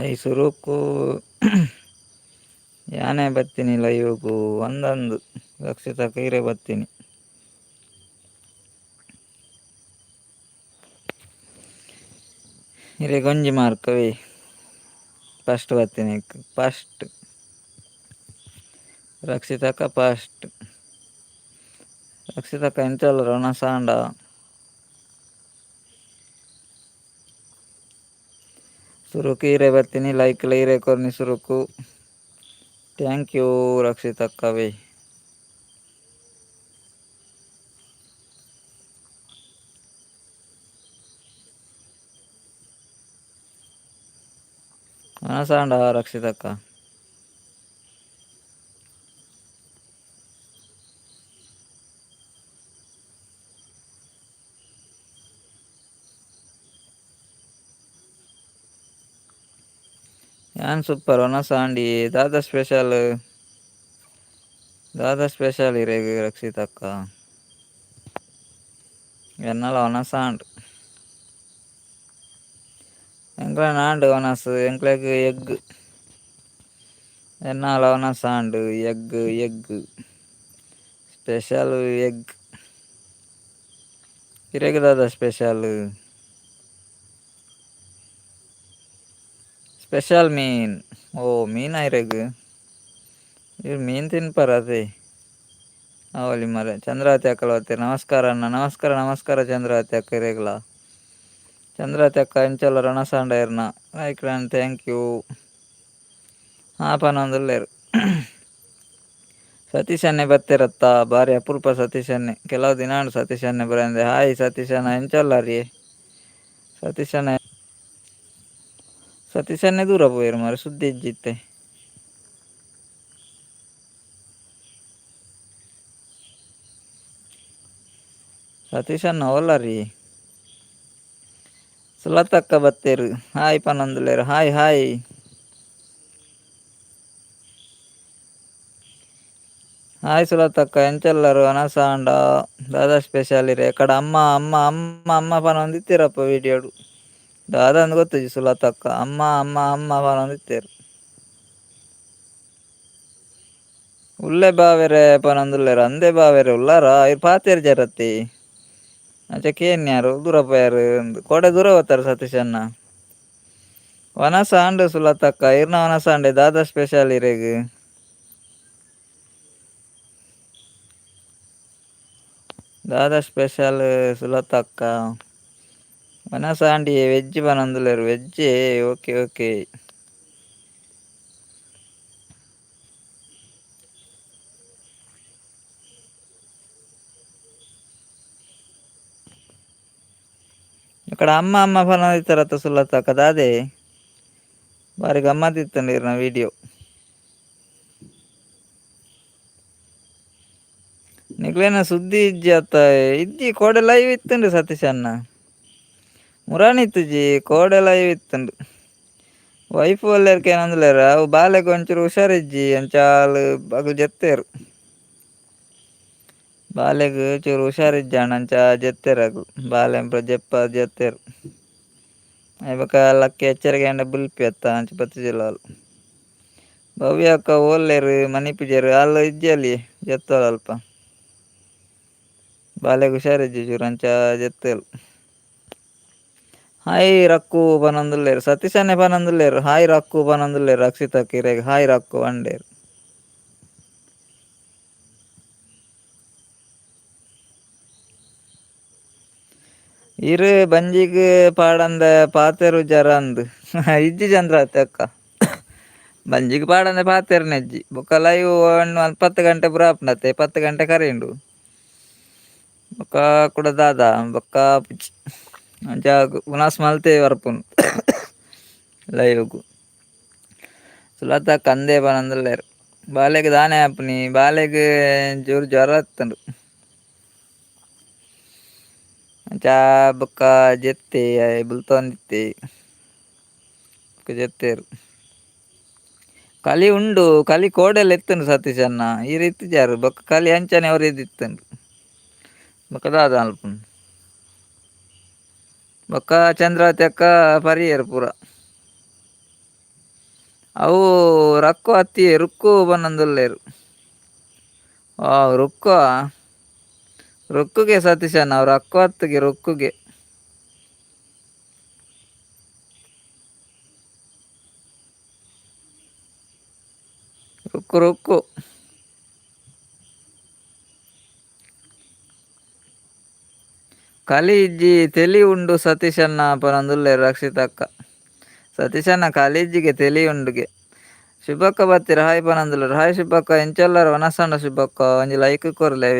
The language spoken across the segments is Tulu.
I ಸುರುಕು ಯಾನೇ ಬತ್ತೀನಿ ಲೈವ್ಗು ಒಂದೊಂದು ರಕ್ಷಿತ ಕೈರೆ ಬತ್ತೀನಿ. ಇರೆಗ್ ಒಂಜಿ ಮಾರ್ಕ್ ಫಸ್ಟ್ ಬತ್ತೀನಿ ಫಸ್ಟ್ ರಕ್ಷಿತಕ್ಕ ಫಸ್ಟ್. ರಕ್ಷಿತಕ್ಕ ಎಂಚ ವನಸ್ ಆಂಡ. ಸುರುಕು ಈರೆ ಬತ್ತೀನಿ ಲೈಕ್ ಈರೆ ಕೊರ್ನಿ ಸುರುಕು. Thank you ರಕ್ಷಿತಕ್ಕವೇ. ವನಸ್ ಆಂಡ ರಕ್ಷಿತಕ್ಕ. ಯಾನ್ ಸೂಪರ್ ವನಸ್ ಆಂಡಿ. ದಾದ ಸ್ಪೆಷಲ್, ದಾದ ಸ್ಪೆಷಲ್ ಇರೆಗ್ ರಕ್ಷಿತಕ್ಕ? ಎನ್ನಲ ವನಸ್ ಆಂಡ್. ಎಂಕ್ಲೆನ ಆಂಡ್ ವನಸ್, ಎಂಕ್ಲೆಗ್ ಎಗ್. ಎನ್ನಾಲ ವನಸ್ ಆಂಡ್, egg egg special egg. ಇರೆಗ್ ದಾದ ಸ್ಪೆಷಲ್? ಸ್ಪೆಷಲ್ ಮೀನ್. ಓ ಮೀನಾ ಇರೆಗ್? ಇರ್ ಮೀನ್ ತಿನ್ಪರ ಅದೇ ಅವಲಿ ಮರೆ. ಚಂದ್ರಾವತಿ ಅಕ್ಕಲ ಬತ್ತೀರಿ. ನಮಸ್ಕಾರ ಅಣ್ಣ. ನಮಸ್ಕಾರ ನಮಸ್ಕಾರ ಚಂದ್ರಾವತಿ ಅಕ್ಕ ಇರೆಗ್ಲ. ಚಂದ್ರಾವತಿ ಅಕ್ಕ ಎಂಚ ವನಸ್ ಆಂಡ ಇರ್ನ? Like thank you. ಹಾಂ ಪನೊಂದುಲ್ಲೆರ್. ಸತೀಶ್ ಅಣ್ಣೆ ಬತ್ತೆರತ್ತ, ಬಾರಿ ಅಪರೂಪ ಸತೀಶ್ ಅಣ್ಣೆ. ಕೆಲವು ದಿನ ಆಂಡ್ ಸತೀಶ್ ಅಣ್ಣೆ ಬರಂದೆ. ಹಾಯ್ ಸತೀಶ್ ಅಣ್ಣ, ಎಂಚ ಉಲ್ಲರಿ ಸತೀಶ್ ಅಣ್ಣ? ಸತೀಶ್ ಅಣ್ಣೆ ದೂರ ಪೋಯೆರ್ ಮಾರ್ರೆ, ಸುದ್ದಿ ಇಜ್ಜಿ ಇತ್ತೆ. ಸತೀಶ್ ಅಣ್ಣ ಓಲಾರಿ? ಸುಲತಕ್ಕ ಬತ್ತೆರ್, ಹಾಯ್ ಪನೊಂದುಲ್ಲೆರ್. Hi hi hi ಸುಲತಕ್ಕ, ಎಂಚ ಉಲ್ಲರ್? ವನಸ್ ಆಂಡ? ದಾದಾ ಸ್ಪೆಷಲ್ ಇರೆ ಎಕಡ? ಅಮ್ಮ ಅಮ್ಮ ಅಮ್ಮ ಅಮ್ಮ ಪನೊಂದಿತ್ತೆರಪ್ಪ ವಿಡಿಯೋಡು. ದಾದ ಅಂದ್ ಗೊತ್ತುಜಿ. ಸುಲತಕ್ಕ ಅಮ್ಮ ಅಮ್ಮ ಅಮ್ಮ ಪನೊಂದಿತ್ತೆರ್. ಉಲ್ಲೆ ಬಾವೆರೆ ಪನೊಂದುಲ್ಲೆರ್. ಅಂದೆ ಬಾವೆರೆ ಉಲ್ಲಾರ? ಇರ್ ಪಾತೆರ್ ಜರತಿ ಅಂಚ ಕೇನ್ಯಾರು ದೂರ ಪೋಯಾರ್ ಕೋಡೆ ದೂರ ಹೋತಾರ ಸತೀಶ್ ಅಣ್ಣ. ವನಸ್ ಆಂಡ್ ಸುಲತಕ್ಕ, ಇರ್ನ ವನಸ್ ಆಂಡೆ? ದಾದಾ ಸ್ಪೆಷಲ್ ಇರೆಗ್? ದಾದಾ ಸ್ಪೆಷಲ್ ಸುಲತಕ್ಕ? ವನಸ್ ಆಂಡಿ ವೆಜ್ ಪನೊಂದುಲ್ಲೆರ್. Veg, okay okay. ఇక్కడ ಅಮ್ಮ ಅಮ್ಮ ಪನೊಂದಿತ್ತರತ್ತ ಸುಲತಕ್ಕ, ದಾದೆ ಬಾರಿ ಗಮ್ಮತ್ ಇತ್ತುಂಡು ಇರ್ನ ವಿಡಿಯೋ. ನಿಕ್ಲೆನ ಸುದ್ದಿ ಇಜ್ಜಿ ಅತ್ತ? ಇಜ್ಜಿ, ಕೋಡೆ ಲೈವ್ ಇತ್ತುಂಡು ಸತೀಶ್ ಅಣ್ಣ. ಮುರಾನಿ ಇತ್ತುಜಿ, ಕೋಡೆ ಲೈವ್ ಇತ್ತುಂಡು. ವೈಫ್ ಒಲ್ಲೆರ್ ಕೇನೊಂದುಲ್ಲೆರ್. ಅವು ಬಾಲೆಗ್ ಒಂಚೂರು ಹುಷಾರಿಜ್ಜಿ, ಅಂಚ ಆಲ್ ಅಕುಲು ಜೆತ್ತೆರ್. ಬಾಲೆಗ್ ಚೂರು ಹುಷಾರಿಜ್ಜಾಂಡ್, ಅಂಚ ಜೆತ್ತೆರ್ ಅಕುಲು. ಬಾಲೆ ಜೆಪ್ಪ ಜೆತ್ತೆರ್. ಬೊಕ ಲಕ್ಕಿ ಎಚ್ಚರಿಗೆ ಆಂಡ ಬುಲ್ಪಿ ಅತ್ತ, ಅಂಚ ಬತ್ತಿಜಿಲ್ಲ ಆಲ್. ಭವ್ಯ ಅಕ್ಕ ಓಲ್ಲೆರ್? ಮನಿಪುಜೆರ್. ಆಲ್ ಇಜ್ಜಿ ಅಲ್ಲಿ, ಜೆತ್ತೋಲ್ ಅಲ್ಪ. ಬಾಲೆಗ್ ಹುಷಾರಿಜ್ಜಿ ಚೂರು, ಅಂಚ ಜೆತ್ತೆಲ್. ಹಾಯ್ ರಕ್ಕು ಪನೊಂದುಲ್ಲೆರ್. ಸತೀಶನ್ನೇ ಪನೊಂದುಲ್ಲೆರ್. ಹಾಯ್ ರಕ್ಕು ಪನೊಂದುಲ್ಲೆರ್. ರಕ್ಷಿತಕ್ಕ ಇರೆಗ್ ಹಾಯ್ ರಕ್ಕು ಪಂಡೆರ್. ಇರ್ ಬಂಜಿಗ್ ಪಾಡಂದೆ ಪಾತೆರುಜರ ಅಂದ್. ಇಜ್ಜಿ ಚಂದ್ರಾವತಿ ಅಕ್ಕ, ಬಂಜಿಗ್ ಪಾಡಂದೆ ಪಾತೆರ್ನೆಜ್ಜಿ. ಬೊಕ್ಕ ಲೈವ್ 10 ಗಂಟೆ ಪೂರ ಆಪುಂಡತ್ತೆ, 10 ಗಂಟೆ ಕರೆಯುಂಡು. ಬೊಕ್ಕ ಕುಡ ದಾದ ಬೊಕ್ಕ ಅಂಚ ಉನಾಸ್ ಮಲ್ತೆ ಬರ್ಪುನು ಲೈವ್ಗು. ಸುಲತಕ್ಕ ಅಂದೇ ಪನೊಂದುಲ್ಲೆರ್. ಬಾಲೆಗ್ ದಾನೆ ಆಪುನಿ? ಬಾಲೆಗ್ ಜೋರು ಜ್ವರ ಇತ್ತುಂಡು, ಅಂಚ ಬೊಕ್ಕ ಜೆತ್ತೆ ಬುಲ್ತೊಂದಿತ್ತೆ, ಬೊಕ್ಕ ಜೆತ್ತೆರ್. ಕಲಿ ಉಂಡು, ಕಲಿ ಕೋಡೆಲ್ಲ ಇತ್ತುಂಡು ಸತೀಶ್ ಅಣ್ಣ, ಈರ್ ಇತ್ತಿಜಾರ್. ಬೊಕ್ಕ ಕಲಿ ಅಂಚನೆ ಒರಿದಿತ್ತುಂಡು. ಬೊಕ್ಕ ದಾದ ಮಲ್ಪುನು? ಬೊಕ್ಕ ಚಂದ್ರಾವತಿ ಅಕ್ಕ ಪರಿಯೆರ್ ಪೂರ. ಅವು ರಕ್ಕು ಅತ್ತಿ ರುಕ್ಕು ಬನ್ನೊಂದುಲ್ಲೇರು. ಆ ರುಕ್ಕು ರುಕ್ಕುಗೆ ಸತೀಶಣ್ಣ ಅವ್ರು ರಕ್ಕು ಅತ್ತಿಗೆ ರುಕ್ಕುಗೆ. ರುಕ್ಕು ರುಕ್ಕು ಕಲಿ ಇಜ್ಜಿ ತೆಲಿ ಉಂಡು ಸತೀಶಣ್ಣ ಪನೊಂದುಲ್ಲೆರ್ ರಕ್ಷಿತಕ್ಕ. ಸತೀಶಣ್ಣ ಕಲಿ ಇಜ್ಜಿಗೆ ತೆಲಿ ಉಂಡುಗೆ. ಶುಭಕ್ಕ ಬತ್ತೆರ್ ಹಾಯ್ ಪನೊಂದುಲ್ಲೆರ್. ಹಾಯ್ ಶುಭಕ್ಕ ಎಂಚೊಲ್ಲರ್ ವನಸಂಡ ಶುಭಕ್ಕ ಒಂಜಿ ಲೈಕ್ ಕೊರ್ಲೆ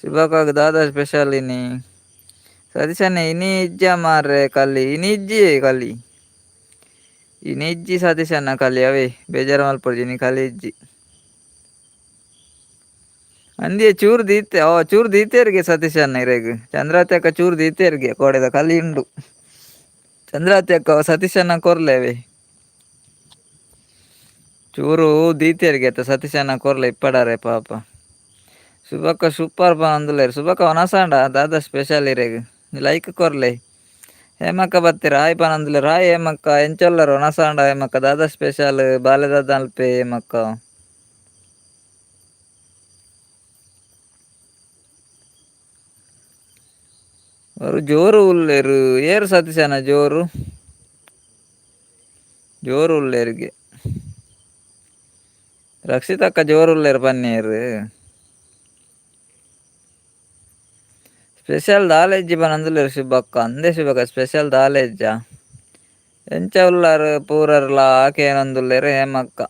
ಶುಭಕ್ಕಗ್ ದಾದ ಸ್ಪೆಷಲ್ ಇನಿ. ಸತೀಶಣ್ಣ ಇನಿ ಇಜ್ಜ ಮಾರ್ರೆ ಕಲಿ ಇನಿ ಇಜ್ಜಿ ಕಲಿ ಇನಿ ಇಜ್ಜಿ ಸತೀಶಣ್ಣ ಕಲಿ ಅವೇ ಬೇಜಾರು ಮಲ್ಪೊಡ್ಚಿ ಇನಿ ಕಲಿ ಇಜ್ಜಿ. ಅಂದಿಯೇ ಚೂರು ದೀತೆ ಓ ಚೂರು ದೀತೆರಿಗೆ ಸತೀಶಣ್ಣ ಇರೆಗ್ ಚಂದ್ರಾವತಿ ಅಕ್ಕ ಚೂರು ದೀತೆರಿಗೆ ಕೋಡೆದ ಕಲಿ ಉಂಡು. ಚಂದ್ರಾವತಿ ಅಕ್ಕ ಸತೀಶಣ್ಣ ಕೊರ್ಲೆವೆ ಚೂರು ದೀತೆರಿಗೆ ಅತ್ತ ಸತೀಶಣ್ಣ ಕೊರ್ಲೆ ಇಪ್ಪಡಾರೆ ಪಾಪ. ಶುಭಕ್ಕ ಸೂಪರ್ ಪನೊಂದುಲ್ಲೆರ್. ಶುಭಕ್ಕ ವನಸಾಂಡ ದಾದ ಸ್ಪೆಷಲ್ ಇರೆಗ್ ಲೈಕ್ ಕೊರ್ಲೆ. ಹೇಮಕ್ಕ ಬತ್ತೆರ್ ಹಾಯ್ ಪನೊಂದುಲ್ಲೆರ್. ಹಾಯ್ ಹೇಮಕ್ಕ ಎಂಚೊಲ್ಲರ್ ವನಸಾಂಡ ಹೇಮಕ್ಕ ದಾದ ಸ್ಪೆಷಲ್ ಬಾಲೆ ದಾದ ಅಲ್ಪೆ ಹೇಮಕ್ಕ. ಅವರು ಜೋರು ಉಲ್ಲೆರ್ ಏರ್ ಸತೀಶಣ್ಣ ಜೋರು ಜೋರು ಉಲ್ಲೆರ್ಗೆ. ರಕ್ಷಿತಕ್ಕ ಜೋರು ಉಲ್ಲೆರ್ ಪನ್ನೇರ್. ಸ್ಪೆಷಲ್ ದಾಲ ಇಜ್ಜಿ ಪನೊಂದುಲ್ಲೆರ್ ಶುಭಕ್ಕ. ಅಂದೆ ಶುಭಕ್ಕ ಸ್ಪೆಷಲ್ ದಾಲ ಇಜ್ಜ. ಎಂಚ ಉಲ್ಲರ್ ಪೂರೆರ್ಲಾ ಕೇನೊಂದುಲ್ಲೆರ್ ಹೇಮಕ್ಕ.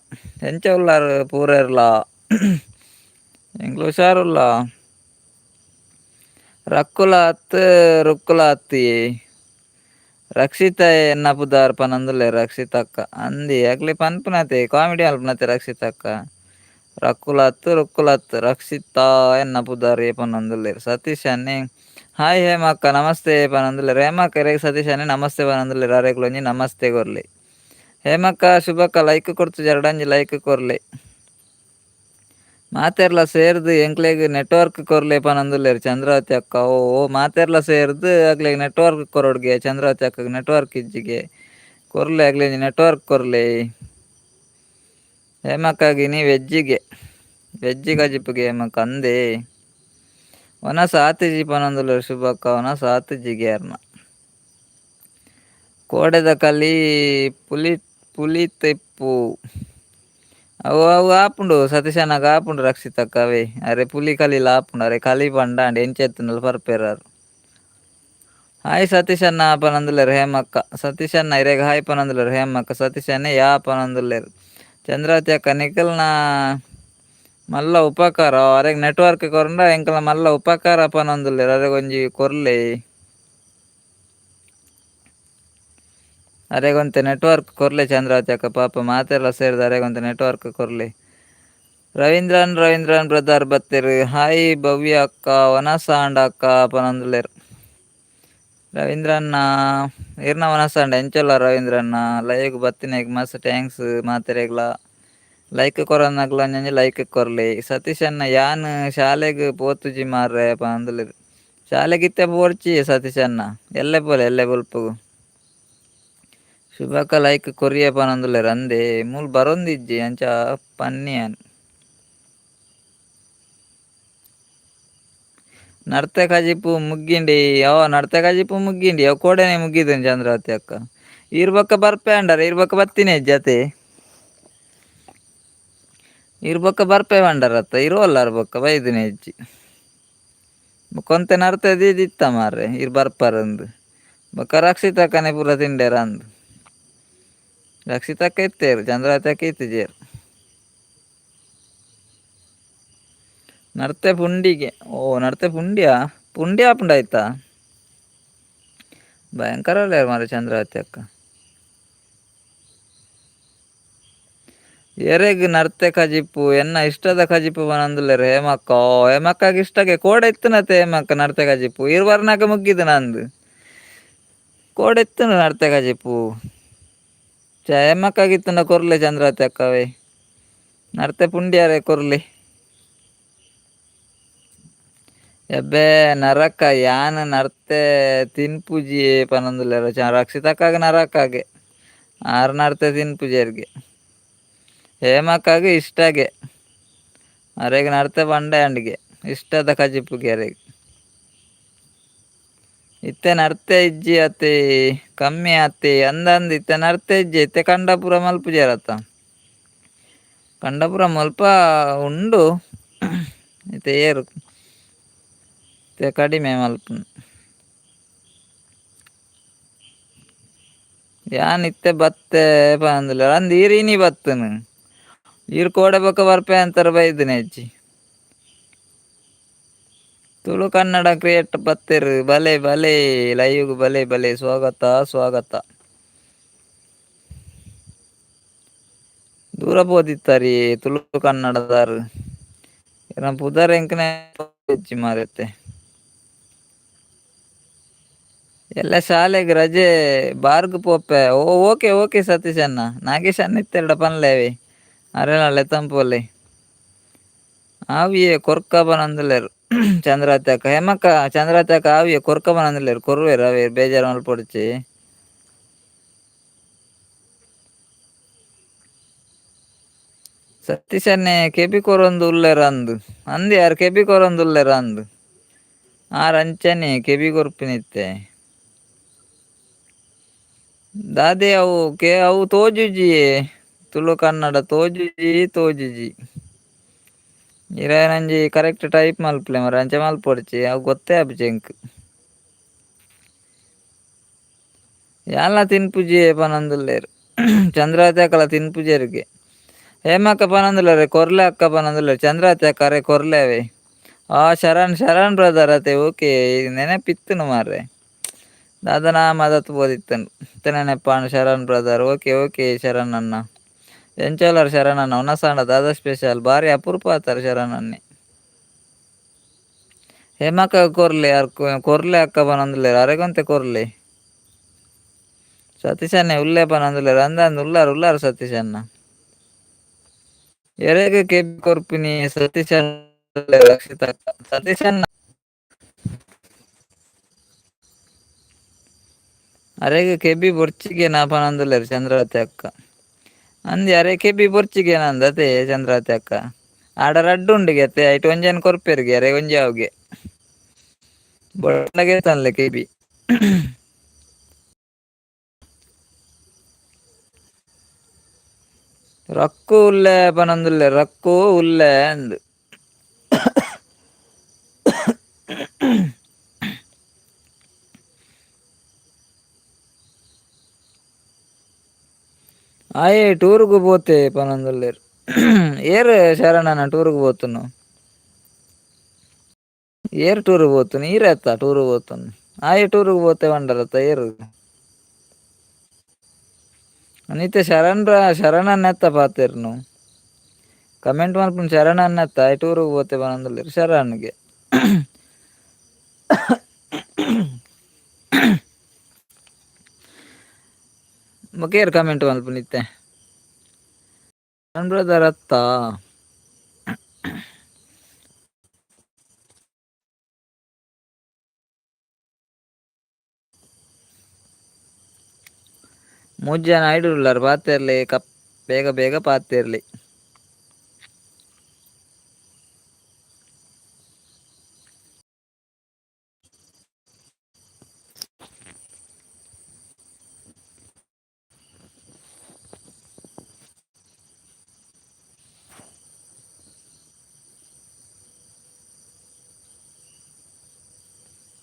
ಎಂಚ ಉಲ್ಲರ್ ಪೂರೆರ್ಲಾ ಎಂಕ್ಲು ಹುಷಾರುಲ್ಲ. ರಕ್ಕುಲ ಅತ್ತ್ ರುಕ್ಕುಲ ಅತ್ತ್ ರಕ್ಷಿತ ಎನ್ನ ಪುದರ್ ಪನೊಂದುಲ್ಲೆರ್ ರಕ್ಷಿತಕ್ಕ. ಅಂದಿ ಅಕ್ಲೆ ಪನ್ಪುನತೆ ಕಾಮಿಡಿ ಮಲ್ಪುನತೆ ರಕ್ಷಿತಕ್ಕ. ರಕ್ಕುಲ ಅತ್ತ್ ರುಕ್ಕುಲ ಅತ್ತ್ ರಕ್ಷಿತಾ ಎನ್ನ ಪುದರ್ ಪನೊಂದುಲ್ಲೆರ್. ಸತೀಶ್ ಅಣ್ಣೆ ಹಾಯ್ ಹೇಮಕ್ಕ ನಮಸ್ತೆ ಪನೊಂದುಲ್ಲೆರ್. ಹೇಮಕ್ಕ ಇರೆಗ್ ಸತೀಶ್ ಅಣ್ಣೆ ನಮಸ್ತೆ ಪನೊಂದುಲ್ಲೆರ್. ಅರೆಗ್ಲ ಒಂಜಿ ನಮಸ್ತೆ ಕೊರ್ಲೆ. ಹೇಮಕ್ಕ ಶುಭಕ್ಕ ಲೈಕ್ ಕೊರ್ತುಜರ್ಡ ಒಂಜಿ ಲೈಕ್ ಕೊರ್ಲೆ. ಮಾತೆರ್ಲ ಸೇರ್ದ್ ಎಂಕ್ಲೆಗ್ ನೆಟ್ವರ್ಕ್ ಕೊರ್ಲೆ ಪನೊಂದುಲ್ಲೆರ್ ಚಂದ್ರಾವತಿ ಅಕ್ಕ. ಓ ಓ ಮಾತೆರ್ಲ ಸೇರ್ದ್ ಅಕ್ಲೆಗ್ ನೆಟ್ವರ್ಕ್ ಕೊರೊಡ್ಗೆ ಚಂದ್ರಾವತಿ ಅಕ್ಕಗ್ ನೆಟ್ವರ್ಕ್ ಇಜ್ಜಿಗೆ ಕೊರ್ಲೆ ಅಕ್ಲೆಗ್ ನೆಟ್ವರ್ಕ್ ಕೊರ್ಲೆ. ಹೇಮಕ್ಕಗ್ ಇನಿ ವೆಜ್ಜಿಗೆ ವೆಜ್ ಕಜಿಪುಗೆ ಹೇಮಕ್ಕ ಅಂದೇ. ವನಸ್ ಆತಿಜಿ ಪನೊಂದುಲ್ಲೆರ್ ಶುಭಕ್ಕ ವನಸ್ ಆತಿಜಿಗೆ ಅರ್ನ. ಕೋಡೆದ ಕಲಿ ಪುಲಿ ಪುಲಿತ ಇಪ್ಪು. ಅವು ಅವು ಆಪುಂಡು ಸತೀಶಣ್ಣಗ್ ಆಪುಂಡು ರಕ್ಷಿತಕ್ಕ ಅವೇ ಅರೆ ಪುಲಿ ಕಲಿಲ ಆಪುಂಡು ಅರೆ ಕಲಿ ಪಂಡ ಆಂಡ್ ಎಂಚ ಇತ್ತ್ಂಡಲ ಪರ್ಪೆರ್ ಆರ್. ಹಾಯ್ ಸತೀಶಣ್ಣ ಪನೊಂದುಲ್ಲೆರ್ ಹೇಮಕ್ಕ. ಸತೀಶಣ್ಣ ಇರೆಗ್ ಹಾಯ್ ಪನೊಂದುಲ್ಲೆರ್ ಹೇಮಕ್ಕ. ಸತೀಶಣ್ಣೆ ಯಾ ಪನೊಂದುಲ್ಲೆರ್. ಚಂದ್ರಾವತಿ ಅಕ್ಕ ನಿಕಲ್ನ ಮಲ್ಲ ಉಪಕಾರ ಅರೆಗ್ ನೆಟ್ವರ್ಕ್ ಕೊರ್ಂಡ ಎಂಕಲ್ನ ಮಲ್ಲ ಉಪಕಾರ ಪನೊಂದುಲ್ಲೆರ್ ಅರೆಗ್ ಒಂಜಿ ಕೊರ್ಲೆ. ಅರೆಗೊಂತೆ ನೆಟ್ವರ್ಕ್ ಕೊರ್ಲೆ ಚಂದ್ರಾವತಿ ಅಕ್ಕ ಪಾಪ ಮಾತೆರ್ಲ ಸೇರ್ದ್ ಅರೆಗೊಂತೆ ನೆಟ್ವರ್ಕ್ ಕೊರ್ಲೆ. ರವೀಂದ್ರನ್ ರವೀಂದ್ರನ್ ಬ್ರದರ್ ಬತ್ತೆರ್. ಹಾಯ್ ಭವ್ಯ ಅಕ್ಕ ವನಸಾಂಡ ಅಕ್ಕ ಪನೊಂದುಲ್ಲೆರ್. ರವೀಂದ್ರಣ್ಣ ಇರ್ನ ವನಸಾಂಡ ಎಂಚೊಲ್ಲ ರವೀಂದ್ರಣ್ಣ ಲೈವ್ ಬತ್ತಿನೆಗ್ ಮಸ್ತ್ thanks ಮಾತೆರೆಗ್ಲಾ. ಲೈಕ್ ಕೊರಂದಿನಕ್ಲ್ ಒಂಜೊಂಜಿ ಲೈಕ್ ಕೊರ್ಲೆ. ಸತೀಶ್ ಅಣ್ಣ ಯಾನ್ ಶಾಲೆಗ್ ಪೋತುಜಿ ಮಾರ್ರೆ ಪನೊಂದುಲ್ಲೆರ್. ಶಾಲೆಗ್ ಇತ್ತೆ ಪೋಡ್ಚಿ ಸತೀಶ್ ಅಣ್ಣ ಎಲ್ಲೆ ಪೋಲೆ ಎಲ್ಲೆ ಬೊಲ್ಪುಗು. ಶುಭಕ್ಕ ಲೈಕ್ ಕೊರಿಯೆ ಪನೊಂದುಲ್ಲೆರ್ ಅಂದೇ ಮೂಲು ಬರೊಂದಿಜ್ಜಿ ಅಂಚ ಪನ್ನಿ ಯಾನ್. ನರ್ತೆ ಕಜಿಪು ಮುಗ್ಗಿಂಡಿ ಅವ ನರ್ತೆ ಕಜಿಪು ಮುಗ್ಗಿಂಡಿ ಅವು ಕೋಡೆನೆ ಮುಗ್ಗಿದನ್ ಚಂದ್ರಾವತಿ ಅಕ್ಕ. ಈರ್ ಬೊಕ್ಕ ಬರ್ಪೆ ಅಂಡರ್ ಈರ್ ಬೊಕ್ಕ ಬತ್ತಿನೇ ಜತೆ. ಈರ್ ಬೊಕ್ಕ ಬರ್ಪೆ ಪಂಡರತ್ತ ಇರುವಲ್ಲಾರ್ ಬೊಕ್ಕ ಬೈದಿನ ಇಜ್ಜಿ. ಬೊಕ್ಕ ನರ್ತೆ ದೀದಿತ್ತ ಮಾರ್ರೆ ಈರ್ ಬರ್ಪರಂದು. ಬೊಕ್ಕ ರಕ್ಷಿತಕ್ಕನೆ ಪೂರ ತಿಂಡೆರ ಅಂದ್. ರಕ್ಷಿತಕ್ಕ ಇತ್ತೇರು ಚಂದ್ರಾವತಿ ಅಕ್ಕ ಇತ್ತಿಜೇರು. ನರ್ತೆ ಪುಂಡಿಗೆ ಓ ನರ್ತೆ ಪುಂಡಿಯಾ ಪುಂಡಿ ಆಪುಂಡು ಆಯ್ತಾ. ಭಯಂಕರ ಅಲ್ಲ ಮಾರ್ರೆ ಚಂದ್ರಾವತಿ ಅಕ್ಕ. ಎರೆಗ್ ನರ್ತೆ ಕಜಿಪು ಎನ್ನ ಇಷ್ಟದ ಕಜಿಪು ಪನೊಂದುಲ್ಲೆರ್ ಹೇಮಕ್ಕ. ಓ ಹೇಮಕ್ಕಗ್ ಇಷ್ಟಗೆ ಕೋಡೆ ಇತ್ತುನತೆ ಹೇಮಕ್ಕ ನರ್ತೆ ಕಜಿಪು ಈರ್ ಬರ್ನಾಗ ಮುಗ್ಗಿದು ನಂದು. ಕೋಡೆ ಇತ್ತುಂಡು ನರ್ತೆ ಕಜಿಪು. ಛೆ ಹೇಮಕ್ಕಗ್ ಇತ್ತುಂಡ ಕೊರ್ಲೆ ಚಂದ್ರಾವತಿ ಅಕ್ಕವೇ. ನರ್ತೆ ಪುಂಡಿಯಾರೆ ಕೊರ್ಲೆ. ಎಬ್ಬೆ ನರಕ ಯಾನ್ ನರ್ತೆ ತಿನ್ಪುಜಿ ಪನೊಂದುಲ್ಲೆರ್ ರಕ್ಷಿತಕ್ಕಗ್ ನರಕಾಗೆ. ಆರ್ ನರ್ತೆ ತಿನ್ಪುಜೆರ್ಗೆ ಹೇಮಕ್ಕಾಗ ಇಷ್ಟಾಗೆ ಅರೆಗ್ ನರ್ತೆ ಪಂಡೆ ಅಂಡಿಗೆ ಇಷ್ಟದ ಕಜಿಪುಗೆ ಅರೆಗ್ ಇತ್ತೆ ನರ್ತೆ ಇಜ್ಜಿ ಅತ್ತೆ ಕಮ್ಮಿ ಅತ್ತೆ ಅಂದಂದು ಇತ್ತೆ ನರ್ತೆ ಇಜ್ಜಿ ಇತ್ತೆ ಕಂಡಪುರ ಮಲ್ಪುಜೆರತ್ತ ಕಂಡಪುರ ಮಲ್ಪ ಉಂಡು ಇತ್ತೆ ಏರು ಇತ್ತೆ ಕಡಿಮೆ ಮಲ್ಪುನು ಯಾನ್ ಇತ್ತೆ ಬತ್ತೆ ಪಂದುಲ್ಲೆರ್ ಅಂದ್ ಈರ್ ಇನಿ ಬತ್ತನು ಈರ್ ಕೋಡೆ ಬೊಕ ಬರ್ಪೆ ಅಂತಾರ ಬೈದಿನ ಇಜ್ಜಿ ತುಳು ಕನ್ನಡ ಕ್ರಿಯೇಟ್ ಬತ್ತೆರ್ ಬಲೆ ಬಲೆ ಲೈವ್ಗ್ ಬಲೆ ಬಲೆ ಸ್ವಾಗತ ಸ್ವಾಗತ ದೂರ ಪೋದಿತ್ತರಿ ತುಳು ಕನ್ನಡದಾರ್ ಇರ್ನ ಪುದರ್ ಎಂಕ್ ಇಜ್ಜಿ ಮಾರ್ಯತೆ ಎಲ್ಲ ಶಾಲೆಗ್ ರಜೆ ಬಾರ್ಗ್ ಪೋಪೆ ಓ ಓಕೆ ಓಕೆ ಸತೀಶ್ ಅಣ್ಣ ನಾಗೇಶ್ ಅಣ್ಣ ಇತ್ತೆರಡ ಪನ್ಲೇವಿ ಅರೆನ ಲೆತ್ತಂಪೋಲೆ ಆವಿಯೇ ಕೊರ್ಕ ಬನಂದುಲ್ಲೆರ್ ಚಂದ್ರಾತ್ಯಕ ಹೇಮಕ್ಕ ಚಂದ್ರಾತ್ಯಕ ಆವಿಯೇ ಕೊರ್ಕ ಬನಂದುಲ್ಲೆರ್ ಕೊರ್ವೆರ್ ಅವೆ ಬೇಜಾರ್ ಮಲ್ಪೊಡ್ಚಿ ಸತೀಶ್ ಅಣ್ಣೆ ಕೆಬಿ ಕೊರೊಂದು ಉಲ್ಲೆರ್ ಅಂದ್ ಅಂದ್ ಯಾರ್ ಕೆಬಿ ಕೊರೊಂದು ಉಲ್ಲೆರ್ ಅಂದ್ ಆರ್ ಅಂಚನೆ ಕೆಬಿ ಕೊರ್ಪಿನಿತ್ತೆ ದಾದೆ ಅವು ಕೆ ಅವು ತೋಜುಜಿ ತುಳು ಕನ್ನಡ ತೋಜುಜಿ ತೋಜುಜಿ ಇರೆನಂಜಿ ಕರೆಕ್ಟ್ ಟೈಪ್ ಮಲ್ಪುಲೆ ಮಾರ್ರೆ ಅಂಚ ಮಲ್ಪೊಡ್ಚಿ ಅವು ಗೊತ್ತೇ ಆಪುಜಿ ಎಂಕ್ ಯಾನ್ಲ ತಿನ್ಪುಜಿ ಪನೊಂದುಲ್ಲೆರ್ ಚಂದ್ರಾವತಿ ಅಕ್ಕಲ ತಿನ್ಪುಜೆರ್ಗೆ ಹೇಮಕ್ಕ ಪನೊಂದುಲ್ಲೆರ್ ಕೊರ್ಲೆ ಅಕ್ಕ ಪನೊಂದುಲ್ಲೆರ್ ಚಂದ್ರಾವತಿ ಅಕ್ಕ ಅರೆ ಕೊರ್ಲೆ ಅವೇ ಆ ಶರಣ್ ಶರಣ್ ಬ್ರದರ್ ಅತೆ ಓಕೆ ನೆನಪಿತ್ತುನು ಮಾರ್ರೆ ದಾದನಾ ಮದತ್ ಪೋದಿತ್ತುಂಡು ಇತ್ತೆ ನೆನಪಾಂಡ್ Sharan brother okay okay Sharan ಅಣ್ಣ ಎಂಚ ಉಲ್ಲರ್ ಶರಣ್ ಅಣ್ಣ ಉನಸಾಂಡ ದಾದ ಸ್ಪೆಷಲ್ ಬಾರಿ ಅಪರೂಪ ಆತರ್ ಶರಣ್ ಅಣ್ಣೆ ಹೇಮಕ್ಕ ಕೊರ್ಲೆ ಅರ್ ಕೊರ್ಲೆ ಅಕ್ಕ ಪನೊಂದುಲ್ಲೆರ್ ಅರೆಗೊಂತೆ ಕೊರ್ಲೆ ಸತೀಶ್ ಅಣ್ಣೆ ಉಲ್ಲೆ ಪನೊಂದುಲ್ಲೆರ್ ಅಂದ್ ಅಂದ್ ಉಲ್ಲಾರ್ ಉಲ್ಲಾರ್ ಸತೀಶ್ ಅಣ್ಣ ಎರೆಗ್ ಕೆಬಿ ಕೊರ್ಪಿನಿ ಸತೀಶ್ ಅಣ್ಣ ರಕ್ಷಿತ ಸತೀಶ್ ಅಣ್ಣ ಅರೆಗ್ ಕೆಬಿ ಬೊರ್ಚಿಗೆ ನಾ ಪನೊಂದುಲ್ಲೆರ್ ಚಂದ್ರಾವತಿ ಅಕ್ಕ ಅಂದ್ ಅರೆ ಕೆಬಿ ಬೊರ್ಚಿಗೆ ನಂದ್ ಅತೆ ಚಂದ್ರಾವತಿ ಅಕ್ಕ ಆಡ ರಡ್ಡ್ ಉಂಡುಗೆ ಅತ್ತೆ ಐಟ್ ಒಂಜೆನ್ ಕೊರ್ಪೆರ್ಗೆ ಅರೆ ಒಂಜಿ ಆವ್ಗೆ ಬೊಂಡಗೆ ತನ್ಲೆ ಕೆಬಿ ರಕ್ಕು ಉಲ್ಲೆ ಪನೊಂದುಲ್ಲೆ ರಕ್ಕು ಉಲ್ಲೆ ಅಂದ್ ಆಯೆ ಟೂರ್ಗ್ ಪೋತೆ ಪನೊಂದುಲ್ಲೆರ್ ಏರ್ ಶರಣನ ಟೂರ್ಗ್ ಪೋತುನು ಏರ್ ಟೂರ್ಗ್ ಪೋತುನು ಈರ್ ಅತ್ತ ಟೂರ್ಗ್ ಪೋತುನು ಆಯೆ ಟೂರ್ಗ್ ಪೋತೆ ಪಂಡರತ್ತ ಏರ್ ಅನಿತೆ ಶರಣ್ ಶರಣನ್ನ ಎತ್ತ ಪಾತೆರ್ನು ಕಮೆಂಟ್ ಮಲ್ಪುನು ಶರಣನ್ನ ಎತ್ತ ಆಯೆ ಟೂರ್ಗ್ ಪೋತೆ ಪನೊಂದುಲ್ಲೆರ್ ಶರಣ್ಗೆ ಬೊಕ ಏರ್ ಕಮೆಂಟ್ ಮಲ್ಪುನು ಇತ್ತೆ ಶರಣ್ ಬ್ರದರ್ ಅತ್ತ ಮೂಜಿ ಜನ ಐಡ್ ಉಲ್ಲರ್ ಪಾತೆರ್ಲೆ ಕಪ್ ಬೇಗ ಬೇಗ ಪಾತೆರ್ಲೆ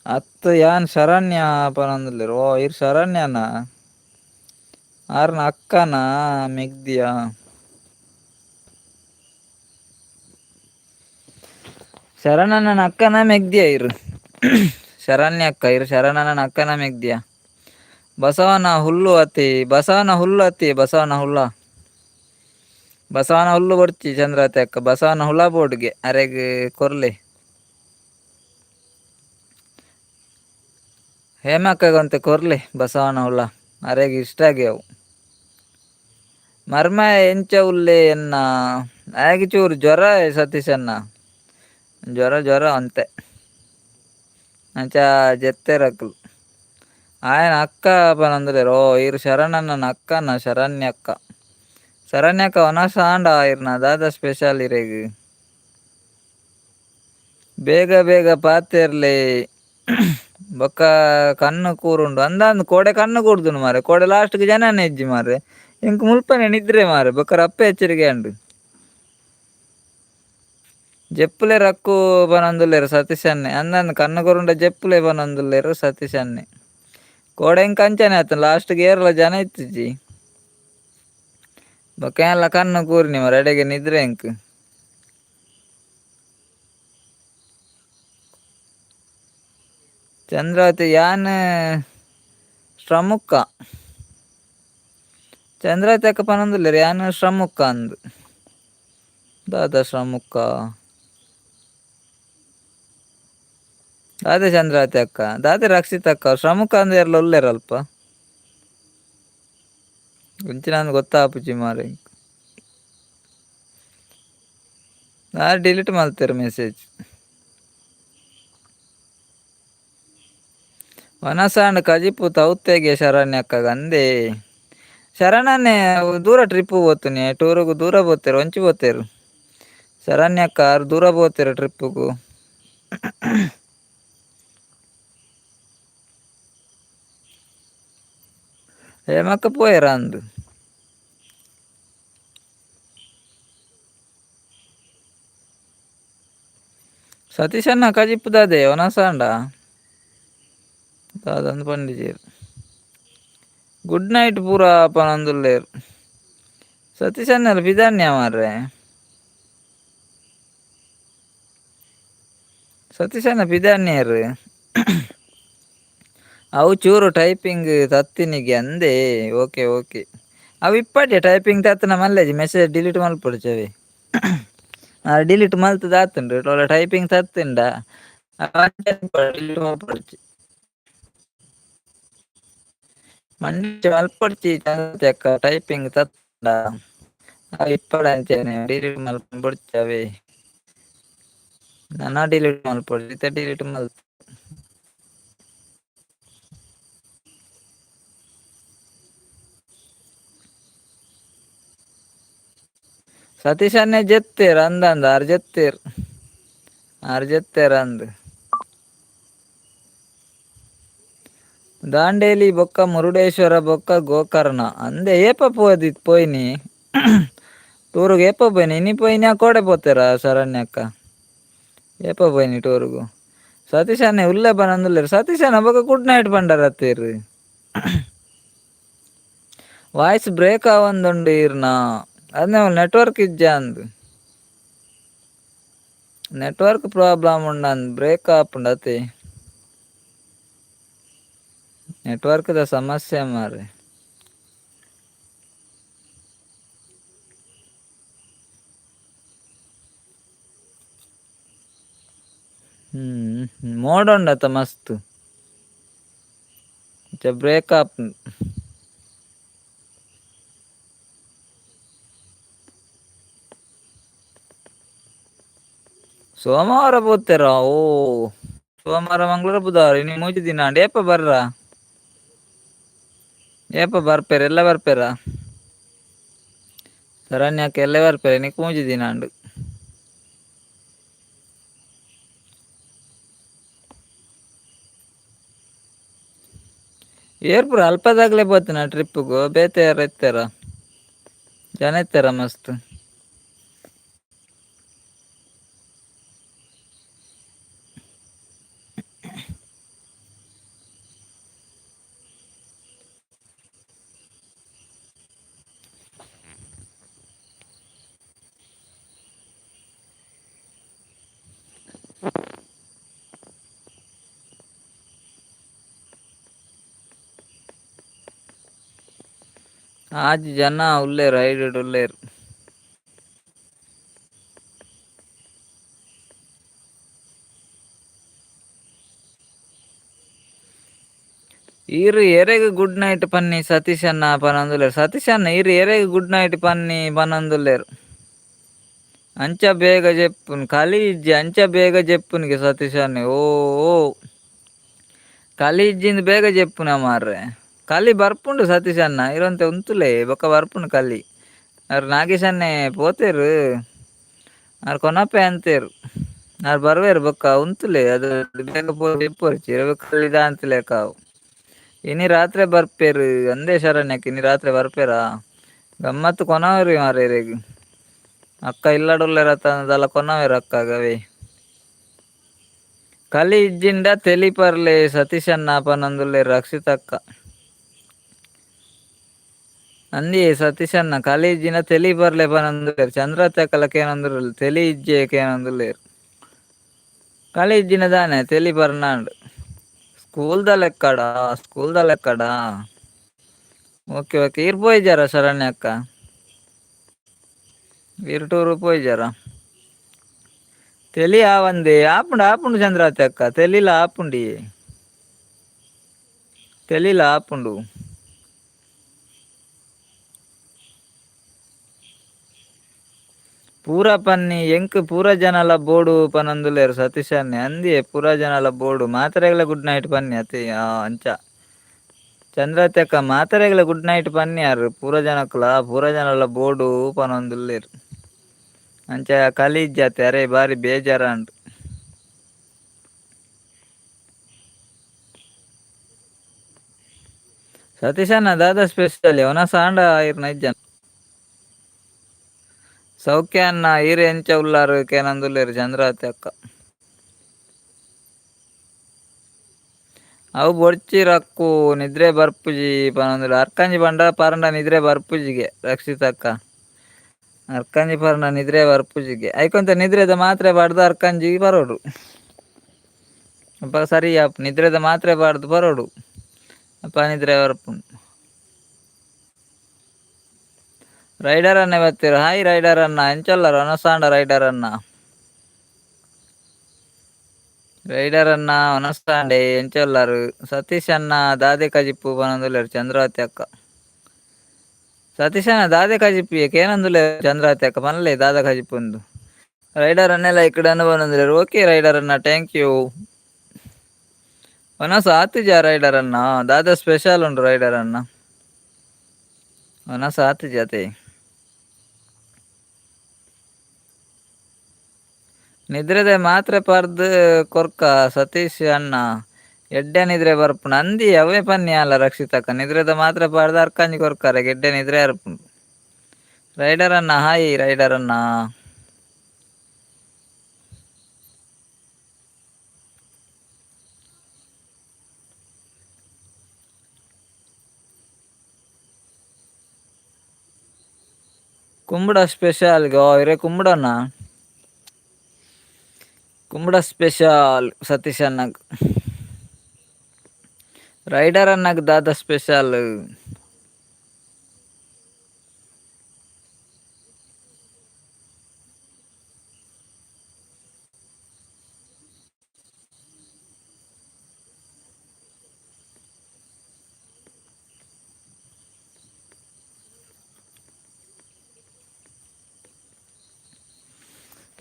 ಅತ್ ಯಾನ್ ಶರಣ್ಯ ಪನೊಂದುಲ್ಲೆರ್ ಓ ಇರ್ ಶರಣ್ಯನ ಆರ್ನ ಅಕ್ಕನ ಮೆಗ್ದಿಯಾ ಶರಣಣ್ಣನ ಅಕ್ಕನ ಮೆಗ್ದಿಯ ಇರು ಶರಣ್ಯ ಅಕ್ಕ ಇರು ಶರಣಣ್ಣನ ಅಕ್ಕನ ಮೆಗ್ದಿಯ ಬಸವನ ಹುಲ್ಲು ಅತಿ ಬಸವನ ಹುಲ್ಲು ಅತಿ ಬಸವನ ಹುಲ್ಲ ಬಸವನ ಹುಲ್ಲು ಬೊಡ್ಚಿ ಚಂದ್ರಾವತಿ ಅಕ್ಕ ಬಸವನ ಹುಳ ಬೋರ್ಡ್ಗೆ ಅರೆಗ್ ಕೊರ್ಲೆ ಹೇಮಕ್ಕಗಂತೆ ಕೊರ್ಲೆ ಬಸವನ ಹುಳ ಅರೆಗ್ ಇಷ್ಟ ಆಗ್ಯಾವು ಮರ್ಮ ಎಂಚ ಉಲ್ಲೆ ಎನ್ನ ಆಯಗ್ ಚೂರು ಜ್ವರ ಸತೀಶಣ್ಣ ಜ್ವರ ಜ್ವರ ಅಂತೆ ಅಂಚ ಜೆತ್ತೆರ್ ಅಕುಲು ఆయన ಅಕ್ಕ ಪನೊಂದುಲ್ಲೆರ್ ಓ ಈರ್ ಶರಣಣ್ಣನ ಅಕ್ಕನ ಶರಣ್ಯಕ್ಕ. ಶರಣ್ಯಕ್ಕ ವನಸ್ ಆಂಡ ಇರ್ನ ದಾದ ಸ್ಪೆಷಲ್ ಇರೆಗ್? ಬೇಗ ಬೇಗ ಪಾತೆರ್ಲೆ ಬೊಕ್ಕ ಕಣ್ಣು ಕೂರುಂಡು ಅಂದಂದು ಕೋಡೆ ಕಣ್ಣು ಕೂರ್ದುಂಡು ಮಾರೆ. ಕೋಡೆ ಲಾಸ್ಟ್ಗೆ ಜನನೇ ಇಜ್ಜಿ ಮಾರೆ. ಎಂಕ್ ಮುಲ್ಪನೆ ನಿದ್ರೆ ಮಾರೆ. ಬೊಕ್ಕ ರಪ್ಪೆ ಎಚ್ಚರಿಕೆ ಅಂಡು. ಜೆಪ್ಪುಲೆ ರಕ್ಕು ಪನೊಂದುಲ್ಲೆರ್ ಸತೀಶನ್ನೆ. ಅಂದಂದು ಕಣ್ಣು ಕೂರುಂಡ ಜೆಪ್ಪುಲೆ ಪನೊಂದುಲ್ಲೆರ್ ಸತೀಶನ್ನೆ. ಕೋಡೆ ಎಂಕ್ ಅಂಚನೆ ಆತುಂಡು ಲಾಸ್ಟ್ಗೆ ಏರ್ಲ ಜನ ಇತ್ತಿಜಿ. ಬೊಕ್ಕ ಏನ್ಲ ಕಣ್ಣು ಕೂರಿನಿ ಮಾರೆ ಅಡೆಗೆ ನಿದ್ರೆ ಎಂಕ್. ಚಂದ್ರಾವತಿ ಯಾನ್ ಶ್ರಮುಕ್ಕ. ಚಂದ್ರಾವತಿ ಅಕ್ಕ ಪನೊಂದುಲ್ಲೆರ್ ಯಾನ್ ಶ್ರಮುಕ್ಕ ಅಂದ್. ದಾದ ಶ್ರಮುಕ್ಕ? ದಾದೆ ಚಂದ್ರಾವತಿ ಅಕ್ಕ? ದಾದೆ ರಕ್ಷಿತ್ ಅಕ್ಕ? ಶ್ರಮುಕ್ಕ ಅಂದ್ ಏರ್ಲ ಉಲ್ಲೆರ್ ಅಲ್ಪ. ಎಂಚಿನ ಗೊತ್ತಾಪುಜಿ ಮಾರೆ. ಆರ್ ಡಿಲೀಟ್ ಮಲ್ತೆರ್ ಮೆಸೇಜ್. ವನಸಾಂಡ್ ಕಜಿಪು ತೌತೆಗೆ ಶರಣ್ಯಕ್ಕಗ್ ಅಂದೇ. ಶರಣನ್ನೇ ದೂರ ಟ್ರಿಪ್ ಪೋತುನಿ ಟೂರುಗು ದೂರ ಪೋತೆರ್ ಒಂಚಿ ಪೋತೆರ್. ಶರಣ್ಯಕ್ಕ ಆರ್ ದೂರ ಪೋತೆರ್ ಟ್ರಿಪ್ಪುಗು. ಹೇಮಕ್ಕ ಪೋಯೆರ ಅಂದ್. ಸತೀಶಣ್ಣ ಕಜಿಪು ದಾದೆ ವನಸಾಂಡ? ದಾದಂದ್ ಪಂಡಿಜೆರ್. ಗುಡ್ ನೈಟ್ ಪೂರ ಪನೊಂದುಲ್ಲೆರ್. ಸತೀಶಣ್ಣಲ ಪಿದಾನ್ಯ ಮಾರ್ರೆ. ಸತೀಶಣ್ಣ ಪಿದಾನ್ಯೆರ್. ಅವು ಚೂರು ಟೈಪಿಂಗ್ ತತ್ತಿನಿಗೆ ಅಂದೇ. Okay okay. ಅವು ಇಪ್ಪಡ್ಡೆ ಟೈಪಿಂಗ್ ತತ್ತನ ಮಲ್ಲೆಜಿ ಮೆಸೇಜ್ ಡಿಲೀಟ್ ಮಲ್ಪೊಡ್ಚಿ. ಡಿಲೀಟ್ ಮಲ್ತದ ಆತುಂಡು ಟೈಪಿಂಗ್ ತತ್ತಿಂಡ ಡಿಲೀಟ್ ಮಲ್ಪೊಡ್ಚಿ. ಮಂಡಿ ಮಲ್ಪೊಡ್ಚಿ ಅಕ್ಕ ಟೈಪಿಂಗ್ ತತ್ತುಂಡ ಅವು ಇಪ್ಪಡ್ ಅಂಚನೆ ಡಿಲೀಟ್ ಮಲ್ಪೊಡ್ಚಿ ಅವೇ. ನನ ಡಿಲೀಟ್ ಮಲ್ಪೊಡ್ಚಿ ಇತ್ತೆ ಡಿಲೀಟ್ ಮಲ್ತ್. ಸತೀಶನ್ನೇ ಜೆತ್ತೇರ್ ಅಂದಂದ್ ಆರ್ ಜೆತ್ತೇರ್. ಆರ್ ಜೆತ್ತೇರ್ ಅಂದ್. ದಾಂಡೇಲಿ ಬೊಕ್ಕ ಮುರುಡೇಶ್ವರ ಬೊಕ್ಕ ಗೋಕರ್ಣ ಅಂದೆ ಏಪ ಪೋದಿ ಪೋಯಿನಿ ಟೂರುಗು ಏಪ ಪೋಯಿನಿ ಇನಿ ಪೋಯಿನಿ ಕೋಡೆ ಪೋತೆರಾ ಶರಣ್ಯಕ್ಕ? ಏಪ ಪೋಯಿನಿ ಟೂರುಗು? ಸತೀಶನ್ನೇ ಉಲ್ಲೆ ಪನೊಂದುಲ್ಲೆರ್. ಸತೀಶಣ್ಣ ಬೊಕ್ಕ ಗುಡ್ ನೈಟ್ ಪಂಡರತ್ತೇರ್. ವಾಯ್ಸ್ ಬ್ರೇಕ್ ಆವೊಂದುಂಡು ಈರ್ನ. ಅದ್ನೆ ನೆಟ್ವರ್ಕ್ ಇಜ್ಜ ಅಂದ್. ನೆಟ್ವರ್ಕ್ ಪ್ರಾಬ್ಲಮ್ ಉಂಡಂದ್ ಬ್ರೇಕ್ ಆಪುಂಡು ಅತೆ. ನೆಟ್ವರ್ಕ್ ದ ಸಮಸ್ಯೆ ಮಾರ್ರೆ. ಹ್ಮ್ ಮೋಡ ಉಂಡತ ಮಸ್ತ್. ಅಂಚ ಬ್ರೇಕ್ ಆಪುಂಡು. ಸೋಮವಾರ ಪೋತೆರಾ ಓ ಸೋಮವಾರ ಮಂಗಳವಾರ ಬುಧವಾರ ಇನಿ ಮೂಜಿ ದಿನ ಆಂಡ್ ಏಪ ಬರ್ರ? ಏಪ ಬರ್ಪೆರ್ ಎಲ್ಲೆ ಬರ್ಪೆರಾ? ಶರಣ್ಯಕ್ಕ ಎಲ್ಲೆ ಬರ್ಪೆರ್ ಇನಿಕ್ ಮೂಜಿ ದಿನ ಆಂಡ್. ಏರ್ ಪೂರ ಅಲ್ಪದಾಗಲೇ ಪೋತಿನ ಟ್ರಿಪ್ಪುಗು ಬೇತೆ ಯಾರ ಇತ್ತೆರ? ಜನ ಇತ್ತೆರ ಮಸ್ತ್? ಆಜಿ ಜನ ಉಲ್ಲೆರ್ ಐಡ್ ಉಲ್ಲೆರ್. ಈರ್ ಎರೆಗ್ ಗುಡ್ ನೈಟ್ ಪನ್ನಿ ಸತೀಶಣ್ಣ ಪನೊಂದುಲ್ಲೆರ್. ಸತೀಶಣ್ಣ ಈರ್ ಎರೆಗ್ ಗುಡ್ ನೈಟ್ ಪನ್ನಿ ಪನೊಂದುಲ್ಲೆರ್. ಅಂಚ ಬೇಗ ಜೆಪ್ಪುನ್ ಕಲಿ ಇಜ್ಜಿ ಅಂಚ ಬೇಗ ಜೆಪ್ಪುನಿಗೆ ಸತೀಶಣ್ಣೆ ಓ ಓ. ಕಲಿ ಇಜ್ಜಿಂದ್ ಬೇಗ ಜೆಪ್ಪುನ ಮಾರ್ರೆ. ಕಲಿ ಬರ್ಪುಂಡು ಸತೀಶ್ ಅಣ್ಣ ಇರಂತೆ ಉಂತುಲೆ ಬೊಕ್ಕ ಬರ್ಪುಂಡು ಕಲಿ. ಅರ್ ನಾಗೇಶನ್ನೇ ಪೋತೇರು. ಆರ್ ಕೊನಪೆ ಅಂತೇರು. ಆರ್ ಬರ್ವೇರು ಬೊಕ್ಕ ಉಂತುಲೆ ಅದು ಬೇಗ ಪೋ ಜೆಪ್ಪೊರ್ಚಿ ಕಲಿ ದಾಂತಿಲೆಕಾವು. ಇನಿ ರಾತ್ರೆ ಬರ್ಪೇರು ಅಂದೇ ಶರಣ್ಯಕ್ಕ ಇನಿ ರಾತ್ರೆ ಬರ್ಪೇರಾ? ಗಮ್ಮತ್ತು ಕೊನವೇರು ಮಾರ್ರೆ ಇರೆಗ್. ಅಕ್ಕ ಇಲ್ಲಡುಲ್ಲೆರತ್ತ ದಾಲ ಕೊನವೇರು ಅಕ್ಕ ಗವೇ. ಕಲಿ ಇಜ್ಜಿಂಡ ತೆಲಿ ಪರ್ಲೆ ಸತೀಶಣ್ಣ ಪನೊಂದುಲ್ಲೆರ್ ರಕ್ಷಿತಕ್ಕ. ಅಂದಿಯೇ ಸತೀಶಣ್ಣ ಕಲಿ ಇಜ್ಜಿಂಡ ತೆಲಿ ಪರ್ಲೆ ಪನೊಂದುಲ್ಲೆರ್ ಚಂದ್ರತ್ತಕ್ಕಲ ಕೇನೊಂದುಲ್ಲೆರ್ ತೆಲಿ ಇಜ್ಜೆ ಕೇನೊಂದುಲ್ಲೆರ್. ಕಲಿ ಇಜ್ಜಿಂಡ ದಾನೆ ತೆಲಿ ಪರ್ನಾಂಡ್. ಸ್ಕೂಲ್ದ ಲೆಕ್ಕಡ ಸ್ಕೂಲ್ದ ಲೆಕ್ಕಡ. ಓಕೆ ಓಕೆ ಈರ್ ಪೋಯಿಜಾರ ಶರಣ್ಯ ಅಕ್ಕ? ಈರ್ ಟೂರು ಪೋಯಿಜಾರ? ತೆಲಿ ಆವಂದೆ ಆಪುಂಡು ಆಪುಂಡು ಚಂದ್ರಾವತಿ ಅಕ್ಕ ತೆಲಿಲ ಆಪುಂಡಿ. ತೆಲಿಲ ಆಪುಂಡು. ಪೂರ ಪನ್ನಿ ಎಂಕ್ ಪೂರ ಜನಲ ಬೋಡು ಪನೊಂದುಲ್ಲೆರ್ ಸತೀಶನ್ನೆ ಅಂದಿಯೇ ಪೂರ ಜನಲ ಬೋಡು ಮಾತೆರೆಗ್ಲ ಗುಡ್ ನೈಟ್ ಪನ್ನಿ ಅತೆ ಅಂಚ. ಚಂದ್ರಾವತಿ ಅಕ್ಕ ಮಾತೆರೆಗ್ಲ ಗುಡ್ ನೈಟ್ ಪನ್ನಿ ಯಾರ್ ಪೂರ ಜನಕ್ಲ ಪೂರ ಜನಲ ಬೋಡು ಪನೊಂದುಲ್ಲೆರ್. ಅಂಚ ಕಲಿ ಇಜ್ಜತೆ ಅರೆ ಬಾರಿ ಬೇಜಾರಾಂಡ್. ಸತೀಶಣ್ಣ ದಾದಾ ಸ್ಪೆಷಲ್ ವನಸ್ ಆಂಡ ಇರ್ನ ಇಜ್ಜನ? ಸೌಖ್ಯ ಅಣ್ಣ ಈರ್ ಎಂಚ ಉಲ್ಲಾರ್ ಕೇನೊಂದುಲ್ಲೆರ್ ಚಂದ್ರಾವತಿ ಅಕ್ಕ. ಅವು ಬೊರ್ಚಿ ರಕ್ಕು ನಿದ್ರೆ ಬರ್ಪುಜಿ ಪನೊಂದುಲ್ಲೆರ್ ಅರ್ಕಂಜಿ ಪಂಡ ಪರಂಡ ನಿದ್ರೆ ಬರ್ಪುಜಿಗೆ ರಕ್ಷಿತಕ್ಕ. ಅರ್ಕಂಜಿ ಪರಂಡ ನಿದ್ರೆ ಬರ್ಪುಜಿಗೆ ಐಕೊಂತ ನಿದ್ರೆದ ಮಾತ್ರೆ ಪಾಡ್ದು ಅರ್ಕಂಜಿ ಬರೋಡು. ಅಪ್ಪ ಸರಿ ಆಪ್ ನಿದ್ರೆದ ಮಾತ್ರೆ ಪಾಡ್ದು ಬರೋಡು. ಅಪ್ಪ ನಿದ್ರೆ ಬರ್ಪುಂಡು. ರೈಡರ್ ಅಣ್ಣೆ ಬತ್ತೆರ್ ಹಾಯ್ ರೈಡರ್ ಅಣ್ಣ ಎಂಚೊಲ್ಲರ್ ವನಸಾಂಡ ರೈಡರ್ ಅಣ್ಣ. ರೈಡರ್ ಅಣ್ಣ ವನಸಾಂಡೆ ಎಂಚೊಲ್ಲರ್ ಸತೀಶ್ ಅಣ್ಣ ದಾದೆ ಕಜಿಪು ಪನೊಂದುಲ್ಲೆರ್ ಚಂದ್ರಾವತಿ ಅಕ್ಕ. ಸತೀಶ್ ಅಣ್ಣ ದಾದೆ ಕಜಿಪು ಕೇನೊಂದುಲ್ಲೆರ್ ಚಂದ್ರಾವತಿ ಅಕ್ಕ ಪನ್ಲೆ ದಾದ ಕಜಿಪುಂದು. ರೈಡರ್ ಅಣ್ಣೆ ಲೈಕ್ ಡನ್ ಪನೊಂದುಲ್ಲೆರ್ ಓಕೆ ರೈಡರ್ ಅಣ್ಣ thank you. ವನಸ್ ಆತಿಜ ರೈಡರ್ ಅಣ್ಣ ದಾದ ಸ್ಪೆಷಲ್ ಉಂಡು ರೈಡರ್ ಅಣ್ಣ. ವನಸ್ ಆತಿಜ ಅತೆ. ನಿದ್ರೆದ ಮಾತ್ರೆ ಪರ್ದ್ ಕೊರ್ಕ ಸತೀಶ್ ಅಣ್ಣ ಎಡ್ಡೆ ನಿದ್ರೆ ಬರ್ಪುಂಡು ಅಂದಿ ಅವೇ ಪನ್ನಿ ಅಲ್ಲ ರಕ್ಷಿತಕ್ಕ ನಿದ್ರೆದ ಮಾತ್ರೆ ಪಾಡ್ದು ಅರ್ಕಂಜಿ ಕೊರ್ಕರೆ ಎಡ್ಡೆ ನಿದ್ರೆ ಬರ್ಪುಂಡು. ರೈಡರ್ ಅಣ್ಣ ಹಾಯ್ ರೈಡರ್ ಅಣ್ಣ. ಕುಂಬುಡ ಸ್ಪೆಷಲ್ ಗೋ ಇರೆ ಕುಂಬುಡಣ್ಣ. ಕುಂಬುಡ ಸ್ಪೆಷಲ್ ಸತೀಶ್ ಅಣ್ಣಗ್. ರೈಡರ್ ಅಣ್ಣಗ್ ದಾದ ಸ್ಪೆಷಲ್?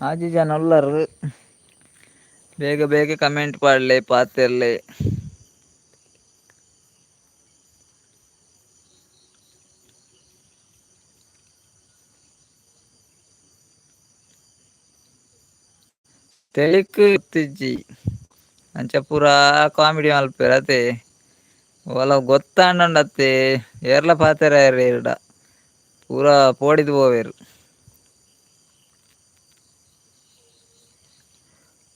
ಆಜಿ ಜನ ಉಲ್ಲರ್ ಬೇಗ ಬೇಗ ಕಮೆಂಟ್ ಪಾಡ್ಲೆ ಪಾತೆರ್ಲೆ. ತೆಲಿಕ್ ಗೊತ್ತಿಜ್ಜಿ ಅಂಚ ಪೂರಾ ಕಾಮಿಡಿ ಮಲ್ಪೆರ್ ಅತೆ. ಓಲ ಗೊತ್ತಾಂಡಂಡತ್ತೆ ಅತ್ತೆ ಏರ್ಲ ಪಾತೆರ ಇರ್ಡ ಪೂರಾ ಪೋಡಿದ್ ಪೋವೆರ್.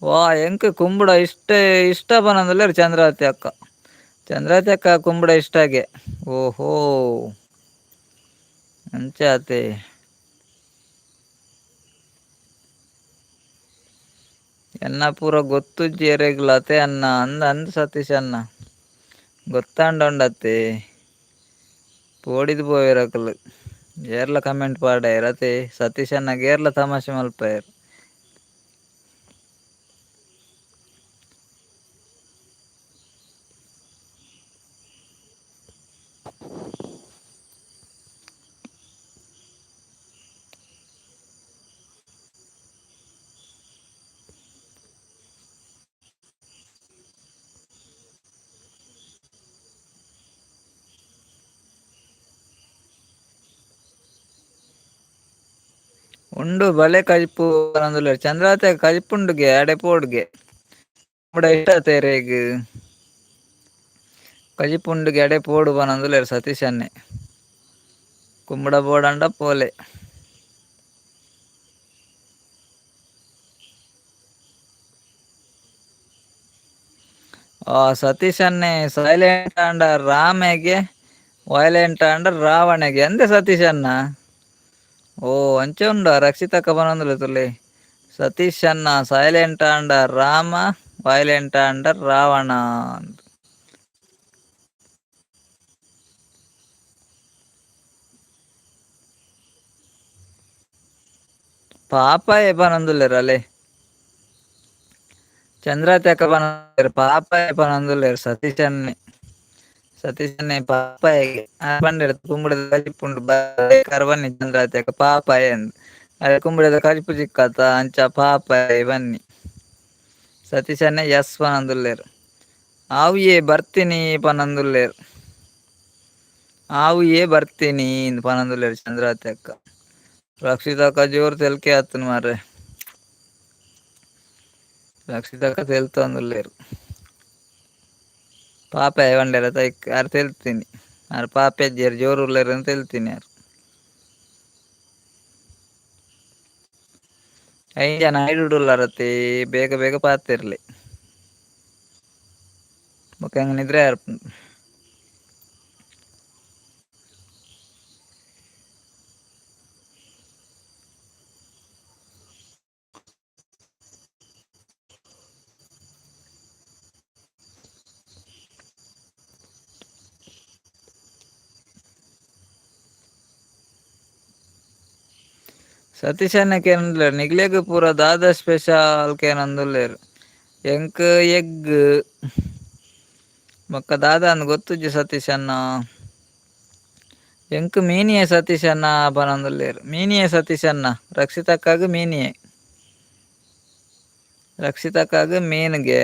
ವಾ ಎಂಕ್ ಕುಂಬುಡ ಇಷ್ಟ ಇಷ್ಟ ಪನೊಂದುಲ್ಲೆರ್ ಚಂದ್ರಾವತಿ ಅಕ್ಕ. ಚಂದ್ರಾವತಿ ಅಕ್ಕ ಕುಂಬುಡ ಇಷ್ಟಗೆ ಓಹೋ ಅಂಚ ಅತೆ. ಎನ್ನ ಪೂರ ಗೊತ್ತುಜ್ಜಿ ಎರೆಗ್ಲ ಅತೆ ಅಣ್ಣ ಅಂದ್ ಅಂದ್ ಸತೀಶ್ ಅಣ್ಣ. ಗೊತ್ತಾಂಡ ಉಂಡತ್ತೆ ಪೋಡಿದ್ ಪೋವೆರ್ ಅಕುಲು ಏರ್ಲ ಕಮೆಂಟ್ ಪಾಡಯೆರ್ ಅತೆ ಸತೀಶ್ ಅಣ್ಣಗ್ ಏರ್ಲ ತಮಾಷೆ ಮಲ್ಪಯೆರ್. ಉಂಡು ಬಲೆ ಕಜಿಪು ಪನೊಂದುಲ್ಲೆರ್ ಚಂದ್ರಾವತಿ ಕಜಿಪುಂಡುಗೆ ಅಡೆ ಪೋಡುಗೆ ಕುಂಬುಡ ಇಷ್ಟ ತೇರೆಗ್ ಕಜಿಪುಂಡುಗೆ ಅಡೆ ಪೋಡು ಪನೊಂದುಲ್ಲೆರ್ ಸತೀಶ್ ಅಣ್ಣೆ ಕುಂಬುಡ ಬೋಡಂಡ ಪೋಲೆ. ಆ ಸತೀಶ್ ಅಣ್ಣೆ ಸೈಲೆಂಟ್ ಆಂಡ ರಾಮೆಗೆ ವೈಲೆಂಟ್ ಆಂಡ ರಾವಣಗೆ ಅಂದೆ ಸತೀಶ್ ಅಣ್ಣ. ಓ ಅಂಚೆ ಉಂಡು ರಕ್ಷಿತಕ್ಕ ಪನೊಂದುಲ್ಲೆ ತುಲೆ. ಸತೀಶ್ ಅಣ್ಣ ಸೈಲೆಂಟ್ ಆಂಡ ರಾಮ ವೈಲೆಂಟ್ ಆಂಡ ರಾವಣ ಅಂದ್. ಪಾಪಾಯೆ ಪನೊಂದುಲ್ಲೆರ್ ಅಲೆ. ಚಂದ್ರಾವತಿ ಅಕ್ಕ ಪನೊಂದುಲ್ಲೆರ್ ಪಾಪಾಯೆ ಪನೊಂದುಲ್ಲೆರ್ ಸತೀಶ್ ಅಣ್ಣೆ. ಸತೀಶ್ ಅಣ್ಣೆ ಪಾಪಾಯೆಗೆ ಪಂಡೆರ್ ಕುಂಬುಡದ ಕಜಿಪುಂಡು ಬನ್ನಿ ಚಂದ್ರಾವತಿ ಅಕ್ಕ ಪಾಪಾಯೆ ಅಂದ್. ಅರೆ ಕುಂಬುಡದ ಕಜಿಪು ಚಿಕ್ಕತ್ತ ಅಂಚ ಪಾಪಾಯೆ ಬನ್ನಿ. ಸತೀಶ್ ಅಣ್ಣೆ ಎಸ್ ಪನೊಂದುಲ್ಲೆರ್. ಆವುಯೇ ಬರ್ತೀನಿ ಪನೊಂದುಲ್ಲೆರ್. ಆವುಯೇ ಬರ್ತೀನಿ ಪನೊಂದುಲ್ಲೆರ್ ಚಂದ್ರಾವತಿ ಅಕ್ಕ. ರಕ್ಷಿತಕ್ಕ ಜೋರು ತೆಲ್ಕೆ ಆತುಂಡು ಮಾರ್ರೆ. ರಕ್ಷಿತಕ್ಕ ತೆಲ್ತೊಂದುಲ್ಲೆರ್. ಪಾಪಾಯೆ ಪಂಡೆರ್ ಅತ ಆರ್ ತೆಲ್ತೀನಿ. ಆರ್ ಪಾಪೆಜ್ಜೆರ್ ಜೋರು ಉಲ್ಲೆರ್ ಅಂತ ತೆಲ್ತೀನಿ ಆರ್. ಐನ್ ಜನ ಐಡುಡುಲ್ಲರತ್ತೆ ಬೇಗ ಬೇಗ ಪಾತೆರ್ಲೆ. ಬೊಕ ಎಂಕ್ ನಿದ್ರೆ ಬರ್ಪುಂಡು. ಸತೀಶ್ ಅಣ್ಣ ಕೇನೊಂದುಲ್ಲೆರ್ ನಿಕ್ಲೆಗ್ ಪೂರ ದಾದ ಸ್ಪೆಷಲ್ ಕೇನೊಂದುಲ್ಲೆರ್. ಎಂಕ್ ಎಗ್ ಬೊಕ್ಕ ದಾದ ಅಂದ್ ಗೊತ್ತುಜ್ಜಿ ಸತೀಶ್ ಅಣ್ಣ. ಎಂಕ್ ಮೀನಿಯೇ ಸತೀಶ್ ಅಣ್ಣ ಪನೊಂದುಲ್ಲೆರ್. ಮೀನಿಯೇ ಸತೀಶ್ ಅಣ್ಣ ರಕ್ಷಿತಕ್ಕಾಗ್ ಮೀನಿಯೇ. ರಕ್ಷಿತಕ್ಕಾಗ್ ಮೀನ್ಗೆ.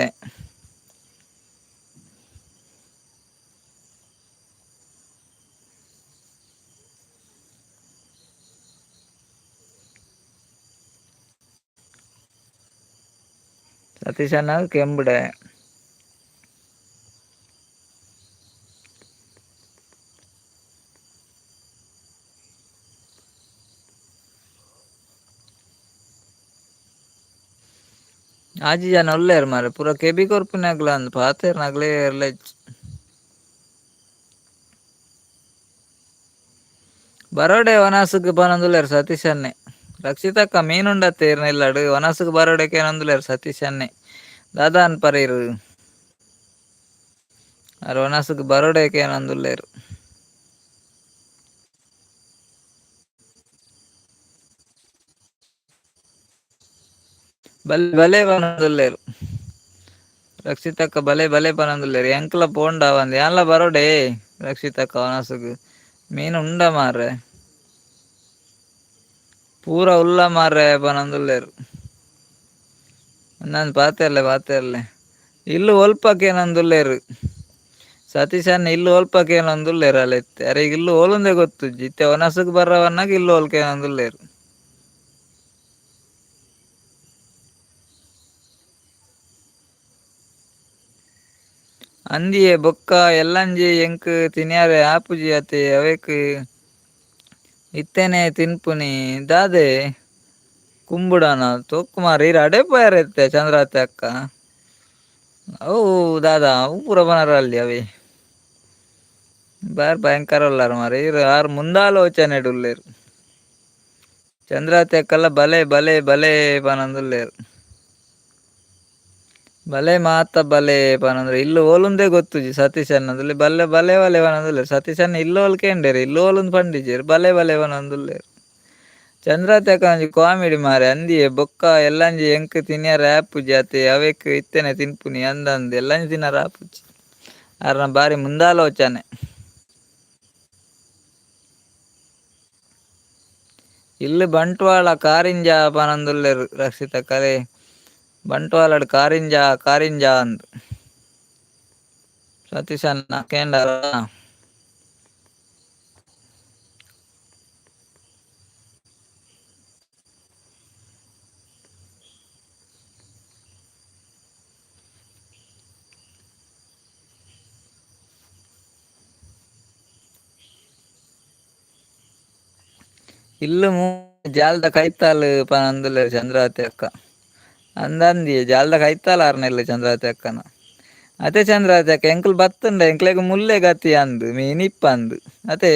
ಸತೀಶ್ ಅಣ್ಣಗ್ ಕೆಂಬುಡೆ. ಆಜಿ ಜನ ಉಲ್ಲೆರ್ ಮಾರ್ರೆ ಪೂರ ಕೆಬಿ ಕೊರ್ಪಿನಕ್ಲ್ ಅಂದ್ ಪಾತೆರ್ನಕ್ಲೆ ಏರ್ಲ ಇಜ್ಜಿ. ಬರೋಡೆ ವನಸುಗು ಪನೊಂದುಲ್ಲೆರ್ ಸತೀಶ್ ಅಣ್ಣೆ. ರಕ್ಷಿತಕ್ಕ ಮೀನ್ ಉಂಡತ್ತೆ ಇರ್ನ ಇಲ್ಲಡ್ ವನಸುಗು ಬರೋಡೆ ಕೇನೊಂದುಲ್ಲೆರ್ ಸತೀಶ್ ಅಣ್ಣೆ. ದಾದ ಅನ್ಪರ್ ಇರ್. ಆರ್ ವನಸುಗು ಬರೋಡೆ ಕೇನೊಂದುಲ್ಲೆರ್. ಬಲೆ ಬಲೆ ಪನೊಂದುಲ್ಲೆರ್. ರಕ್ಷಿತಕ್ಕ ಬಲೆ ಬಲೆ ಪನೊಂದುಲ್ಲೆರ್. ಎಂಕ್ಲ ಪೋಂಡ ಆವಂದ್ ಯಾನ್ಲ ಬರೋಡೆ ರಕ್ಷಿತಕ್ಕ ವನಸುಗು. ಮೀನ್ ಉಂಡ ಮಾರ್ರೆ. ಪೂರ ಉಲ್ಲ ಮಾರ್ರೆ ಪನೊಂದುಲ್ಲೆರ್. ಅಂದಂದ್ ಪಾತೆರ್ಲೆ ಪಾತೆರ್ಲೆ. ಇಲ್ಲ್ ಒಲ್ಪ ಕೇನೊಂದುಲ್ಲೆರ್. ಸತೀಶ್ ಅಣ್ಣ ಇಲ್ಲ್ ಒಲ್ಪ ಕೇನೊಂದುಲ್ಲೆರ್ ಅಲೆ ಇತ್ತೆ. ಅರೆಗ್ ಇಲ್ಲ್ ಓಲುಂದೆ ಗೊತ್ತುಜ್ಜಿ. ಇತ್ತೆ ವನಸುಗು ಬರ್ರವನ್ನಾಗ ಇಲ್ಲ್ ಓಲ್ ಕೇನೊಂದುಲ್ಲೆರ್. ಅಂದಿಯೇ ಬೊಕ್ಕ ಎಲ್ಲಂಜಿ ಎಂಕ್ ತಿನಿಯರೆ ಆಪುಜಿ ಅತೆ ಅವೆಕ್ ಇತ್ತೆನೆ ತಿನ್ಪುನಿ ದಾದೆ ಕುಂಬುಡನ ತೋಕು ಮಾರ್ರೆ ಈರ್ ಅಡೆ ಪೋಯೆರ್ ಇತ್ತೆ ಚಂದ್ರಾವತಿ ಅಕ್ಕ. ಅವು ದಾದ ಅವು ಪೂರ ಬನರಲ್ಲಿ ಅವೇ. ಬಾರಿ ಭಯಂಕರ ಉಲ್ಲರ್ ಮಾರ್ರೆ ಈರ್ ಆರ್ ಮುಂದಾಲೋಚನೆಡ್ ಉಲ್ಲೆರ್. ಚಂದ್ರಾವತಿ ಅಕ್ಕಲ ಬಲೆ ಬಲೆ ಬಲೆ ಪನೊಂದುಲ್ಲೆರ್. ಬಲೆ ಮಾತ ಬಲೆ ಪನೊಂದುಲ್ಲೆರ್. ಇಲ್ಲ್ ಓಲುಂದೇ ಗೊತ್ತುಜಿ ಸತೀಶ್ ಅಣ್ಣಂದುಲ್ಲೆ ಬಲ್ಲೆ ಬಲೆ ಬಲೆ ಪನೊಂದುಲ್ಲೆರ್. ಸತೀಶ್ ಅಣ್ಣ ಇಲ್ಲ್ ಓಲ್ ಕೇಂಡೆರ್ ಇಲ್ಲ್ ಓಲುಂದು ಪಂಡಿಜೆರ್ ಬಲೆ ಬಲೆ ಪನೊಂದುಲ್ಲೆರ್. ಚಂದ್ರಾವತಿ ಅಕ್ಕ ಒಂಜಿ ಕಾಮಿಡಿ ಮಾರ್ರೆ ಅಂದಿಯೇ ಬೊಕ್ಕ ಎಲ್ಲಂಜಿ ಎಂಕ್ ತಿನಿಯರೆ ಆಪುಜಿ ಅತೆ ಅವೆಕ್ ಇತ್ತೆನೆ ತಿನ್ಪುನಿ ಅಂದಂದ್ ಎಲ್ಲಂಜಿ ತಿನರೆ ಆಪುಜಿ. ಆರ್ನ ಬಾರಿ ಮುಂದಾಲೋಚನೆ. ಇಲ್ಲ್ ಬಂಟ್ವಾಳ ಕಾರಿಂಜ ಪನೊಂದುಲ್ಲೆರ್ ರಕ್ಷಿತಕ್ಕಲೆ. ಬಂಟ್ವಾಳಡ್ ಕಾರಿಂಜ ಕಾರಿಂಜ ಅಂದ್. ಸತೀಶ್ ಅಣ್ಣ ಕೇಂಡರಾ. ಇಲ್ಲು ಜಾಲ್ದ ಕೈತಾಲ್ ಪನೊಂದುಲ್ಲೆರ್ ಚಂದ್ರಾವತಿ ಅಕ್ಕ. ಅಂದಂದಿ ಜಾಲ್ದ ಕೈತಾಲ್ ಆರ್ನೆಲ್ಲು ಚಂದ್ರಾವತಿ ಅಕ್ಕನ. ಅತೆ ಚಂದ್ರಾವತಿ ಅಕ್ಕ ಎಂಕುಲು ಬತ್ತುಂಡ ಎಂಕ್ಲೆಗ್ ಮುಲ್ಲೆ ಗತಿ ಅಂದ್ ಮೀನ್ ಇಪ್ಪಂದ್ ಅತೆ.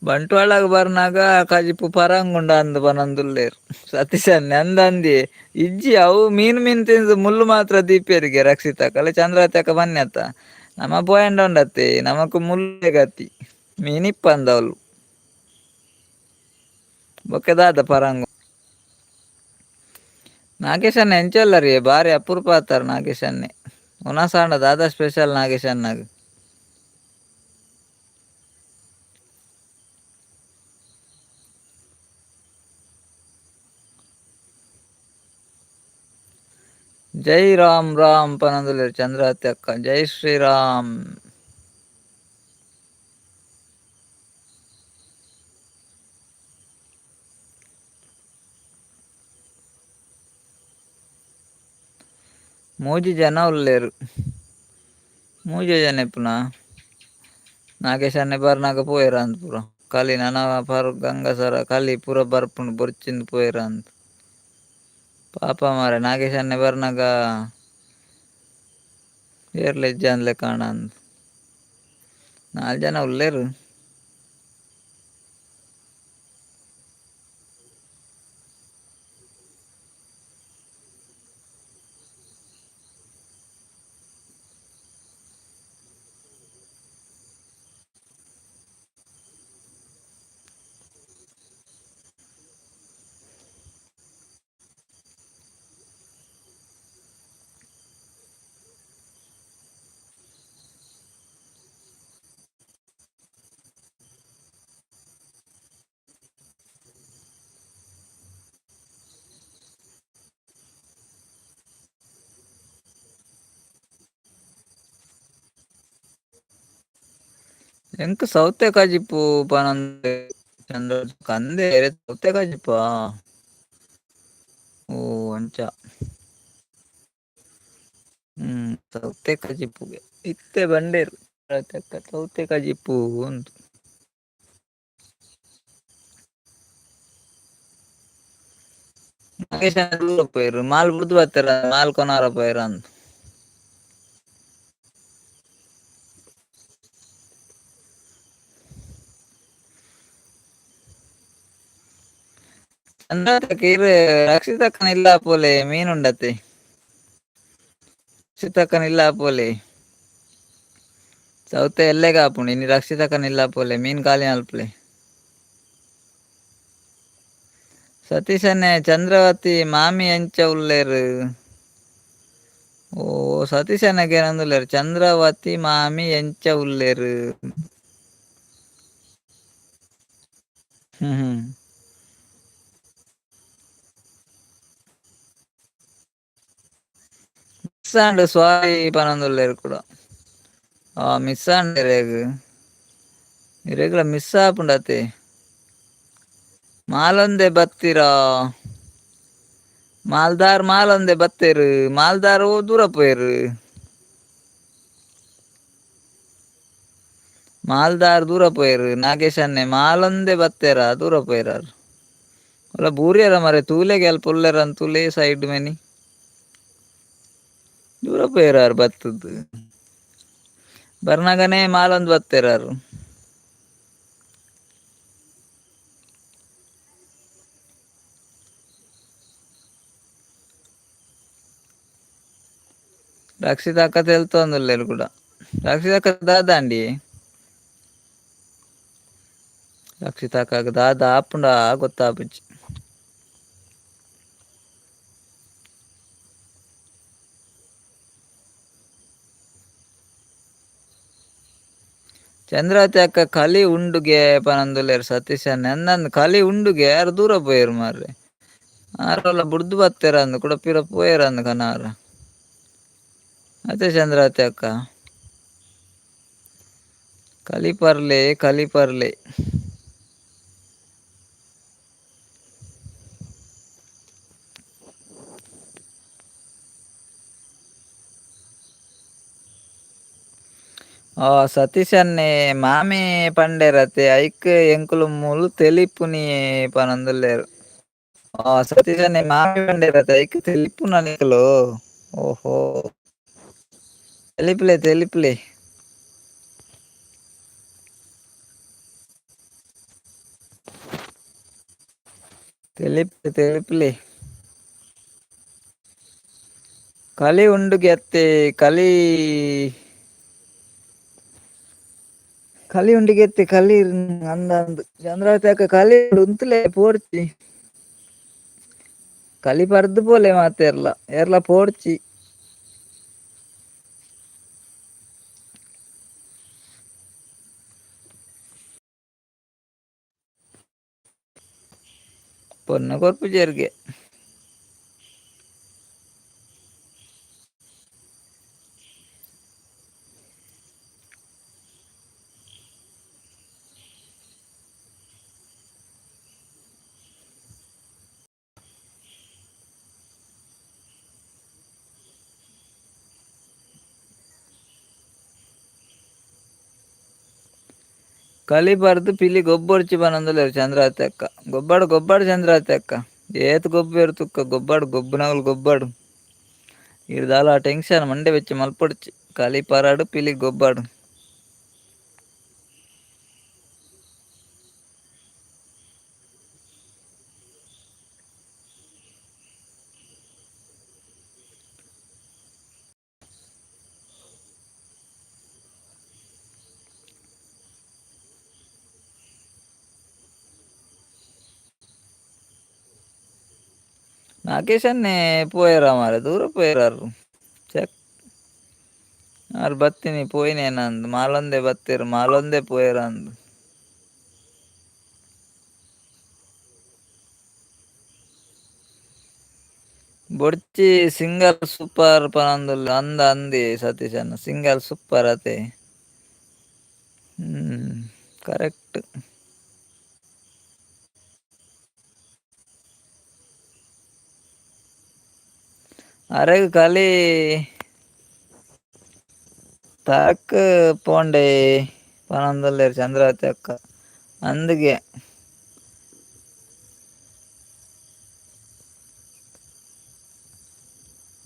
ಬಂಟ್ವಾಳಗ್ ಬರ್ನಾಗ ಕಜಿಪು ಪರಂಗುಂಡ ಅಂದ್ ಪನೊಂದುಲ್ಲೆರ್ ಸತೀಶನ್ನೆ ಅಂದಂದಿ ಇಜ್ಜಿ ಅವು ಮೀನು ಮೀನು ತಿಂದು ಮುಳ್ಳು ಮಾತ್ರ ದೀಪೆರಿಗೆ ರಕ್ಷಿತಕ್ಕ ಅಲ್ಲ ಚಂದ್ರಾವತಿ ಅಕ್ಕ ಬನ್ನಿ ಅತ್ತ. ನಮ ಪೋಯಂಡ ಉಂಡತ್ತೆ ನಮಕ್ ಮುಳ್ಳೆ ಗತಿ ಮೀನ್ ಇಪ್ಪಂದ್ ಅವ್ಲು. ಬೊಕ್ಕ ದಾದ ಪರಂಗು. ನಾಗೇಶ್ ಅಣ್ಣ ಎಂಚೊಲ್ಲರಿ ಬಾರಿ ಅಪರೂಪ ಆತಾರ್ ನಾಗೇಶ್ ಅಣ್ಣೆ. ಉನಸಾಂಡ ದಾದ ಸ್ಪೆಷಲ್ ನಾಗೇಶ್ ಅಣ್ಣಗ್. ಜೈ ರಾಮ್ ರಾಮ್ ಪನೊಂದುಲ್ಲೆರ್ ಚಂದ್ರಾವತಿ ಅಕ್ಕ ಜೈ ಶ್ರೀರಾಮ್. ಮೂಜಿ ಜನ ಉಲ್ಲೆರ್. ಮೂಜಿ ಜನ ಇಪ್ಪುನ ನಾಗೇಶ್ ಅಣ್ಣೆ ಬರ್ನಾಗ ಪೋಯೆರ್ ಅಂದ್ ಪೂರ ಕಲಿ ನನ ಪರ್ ಗಂಗಸರ ಕಲಿ ಪೂರ ಬರ್ಪುಂಡು ಬೊರ್ಚಿಂದ್ ಪೋಯೆರ್ ಅಂದ್. ಪಾಪ ಮಾರ್ರೆ ನಾಗೇಶ್ ಅಣ್ಣೆ ಬರ್ನಾಗ ಏರ್ಲ ಇಜ್ಜಾನ್ಲೆ ಕಾಣಂದ್. ನಾಲ್ ಜನ ಉಲ್ಲೆರ್. ಎಂಕ್ ಸೌತೆ ಕಜಿಪು ಪನೊಂದು ಚಂದ್ರ ಕಂದೆ ಸೌತೆ ಕಜಿಪಾ ಓ ಅಂಚ. ಸೌತೆ ಕಜಿಪುಗೆ ಇತ್ತೆ ಬಂಡೇರು ಸೌತೆ ಕಜಿಪು ಉಂದು. ನಾಗೇಶ್ ದೂರ ಪೋಯೆರ್ ಮಾಲ್ ಬುಡ್ದು ಬತ್ತೆರ್ ಮಾಲ್ ಕೊನಾರ ಪೋಯೆರ್ ಅಂದ್. ಚಂದ್ರಾವತಿ ಇರ್ ರಕ್ಷಿತಕ್ಕನ ಇಲ್ಲ ಪೋಲೆ ಮೀನ್ ಉಂಡತೆ. ರಕ್ಷಿತಕ್ಕನ ಇಲ್ಲ ಪೋಲೆ. ಸೌತೆ ಎಲ್ಲೆಗ್ ಆಪುಂಡು ಇನಿ ರಕ್ಷಿತಕ್ಕನ ಇಲ್ಲ ಪೋಲೆ ಮೀನ್ ಖಾಲಿ ಮಲ್ಪುಲೆ. ಸತೀಶನ್ನೆ ಚಂದ್ರವತಿ ಮಾಮಿ ಎಂಚ ಉಲ್ಲೆರ್. ಓ ಸತೀಶಣ್ಣಗ್ ಏನೊಂದುಲ್ಲೆರ್ ಚಂದ್ರವತಿ ಮಾಮಿ ಎಂಚ ಉಲ್ಲೆರ್. ಹ್ಮ್ ಹ್ಮ್. ಮಿಸ್ ಆಂಡ್ ಸ್ವಾರಿ ಪನೊಂದುಲ್ಲೆರ್ ಕೂಡ. ಆ ಮಿಸ್ ಆಂಡ್ ಇರೆಗ್. ಇರೆಗ್ಲ ಮಿಸ್ ಆಪುಂಡತೆ. ಮಾಲೊಂದೆ ಬತ್ತೀರಾ. ಮಾಲ್ದಾರ್ ಮಾಲೊಂದೆ ಬತ್ತೆರ್ ಮಾಲ್ದಾರ್ ಓ ದೂರ ಪೋಯೆರ್. ಮಾಲ್ದಾರ್ ದೂರ ಪೋಯೆರ್ ನಾಗೇಶ್ ಅಣ್ಣೆ ಮಾಲೊಂದೆ ಬತ್ತೆರ ದೂರ ಪೋಯೆರ್ ಅಲ್ಲ ಬೂರ್ಯರ ಮಾರ್ರೆ ತೂಲೆಗೆ ಅಲ್ಪ ಉಲ್ಲೆರ್ ಅಂದ್ ತೂಲೆ ಸೈಡ್ ಮೆನಿ. ದೂರ ಪೋಯೆರ್ ಆರ್ ಬತ್ತುದು. ಬರ್ನಗನೇ ಮಾಲೊಂದು ಬತ್ತೆರ್ ಆರ್. ರಕ್ಷಿತಕ್ಕ ತೆಲ್ತೊಂದುಲ್ಲೆರ್ ಕೂಡ. ರಕ್ಷಿತಕ್ಕ ದಾದಾಂಡಿ. ರಕ್ಷಿತಕ್ಕಗ್ ದಾದ ಆಪುಂಡ ಗೊತ್ತಾಪುಜಿ. ಚಂದ್ರಾವತಿ ಅಕ್ಕ ಕಲಿ ಉಂಡುಗೆ ಪನೊಂದುಲ್ಲೆರ್ ಸತೀಶ್ ಅಣ್ಣೆ ಅಂದಂದ್ ಕಲಿ ಉಂಡುಗೆ ಆರ್ ದೂರ ಪೋಯೆರ್ ಮಾರ್ರೆ. ಆರೋಲ ಬುಡ್ದು ಬತ್ತೆರ್ ಅಂದ್ ಕುಡ ಪಿರ ಪೋಯೆರ್ ಅಂದ್ ಕನಾರ. ಅತೆ ಚಂದ್ರಾವತಿ ಅಕ್ಕ. ಕಲಿ ಪರ್ಲೆ ಕಲಿ ಪರ್ಲೆ. ಆ ಸತೀಶನ್ನೇ ಮಾಮಿ ಪಂಡೇರತೆ ಐಕ್ ಎಂಕುಲು ಮೂಲು ತೆಲಿಪುನಿ ಪನೊಂದುಲ್ಲೆರ್. ಆ ಸತೀಶನ್ನೇ ಮಾಮಿ ಪಂಡೇರತೆ ಐಕ್ ತೆಲಿಪುನ ನಿಕುಲು. ಓಹೋ ತೆಲಿಪುಲೆ ತೆಲಿಪುಲೆ. ತೆಲಿಪುಲೆ ತೆಲಿಪುಲೆ. ಕಲಿ ಉಂಡುಗೆ ಅತ್ತೆ ಕಲಿ ಕಲಿ ಉಂಡಿಗೆತ್ತೆ ಕಲಿ ಅಂದ ಅಂದ್ ಚಂದ್ರಾವತಿ ಅಕ್ಕ ಕಲಿ ಉಂತುಲೆ ಪೋಡ್ಚಿ. ಕಲಿ ಪರ್ದು ಪೋಲೆ ಮಾತೆರ್ಲ ಏರ್ಲ ಪೋಡ್ಚಿ. ಪೊನ್ನು ಕೊರ್ಪುಜೆರ್ಗೆ. ಕಲಿ ಪರ್ದು ಪಿಲಿ ಗೊಬ್ಬೊಡ್ಚಿ ಪನೊಂದುಲ್ಲೆರ್ ಚಂದ್ರಾವತಿ ಅಕ್ಕ. ಗೊಬ್ಬಾಡು ಗೊಬ್ಬಾಡು ಚಂದ್ರಾವತಿ ಅಕ್ಕ. ಏತ್ ಗೊಬ್ಬೆರ್ ತುಕ್ಕ ಗೊಬ್ಬಾಡು ಗೊಬ್ಬುನಕುಲು ಗೊಬ್ಬಾಡು. ಈರ್ ದಾಲ ಟೆನ್ಷನ್ ಮಂಡೆ ಬೆಚ್ಚ ಮಲ್ಪೊಡ್ಚಿ. ಕಲಿ ಪರಾಡು ಪಿಲಿ ಗೊಬ್ಬಾಡು. ನಾಗೇಶನ್ನೇ ಪೋಯೆರ ಮಾರ್ರೆ ದೂರ ಪೋಯೆರಾರ್ ಚೆಕ್ ಆರ್ ಬತ್ತಿನಿ ಪೋಯಿನೇನಂದ್ ಮಾಲೊಂದೆ ಬತ್ತೆರ್ ಮಾಲೊಂದೆ ಪೋಯೆರಂದ್. ಬೊಡ್ಚಿ ಸಿಂಗಲ್ ಸೂಪರ್ ಪನೊಂದುಲ್ಲೆ ಅಂದ ಅಂದಿ ಸತೀಶಣ್ಣ ಸಿಂಗಲ್ ಸೂಪರ್ ಅತೆ. ಕರೆಕ್ಟ್. ಅರೆಗ್ ಕಲಿ ತರಕ್ ಪೋಂಡೆ ಪನೊಂದುಲ್ಲೆರ್ ಚಂದ್ರಾವತಿ ಅಕ್ಕ ಅಂದ್ಗೆ.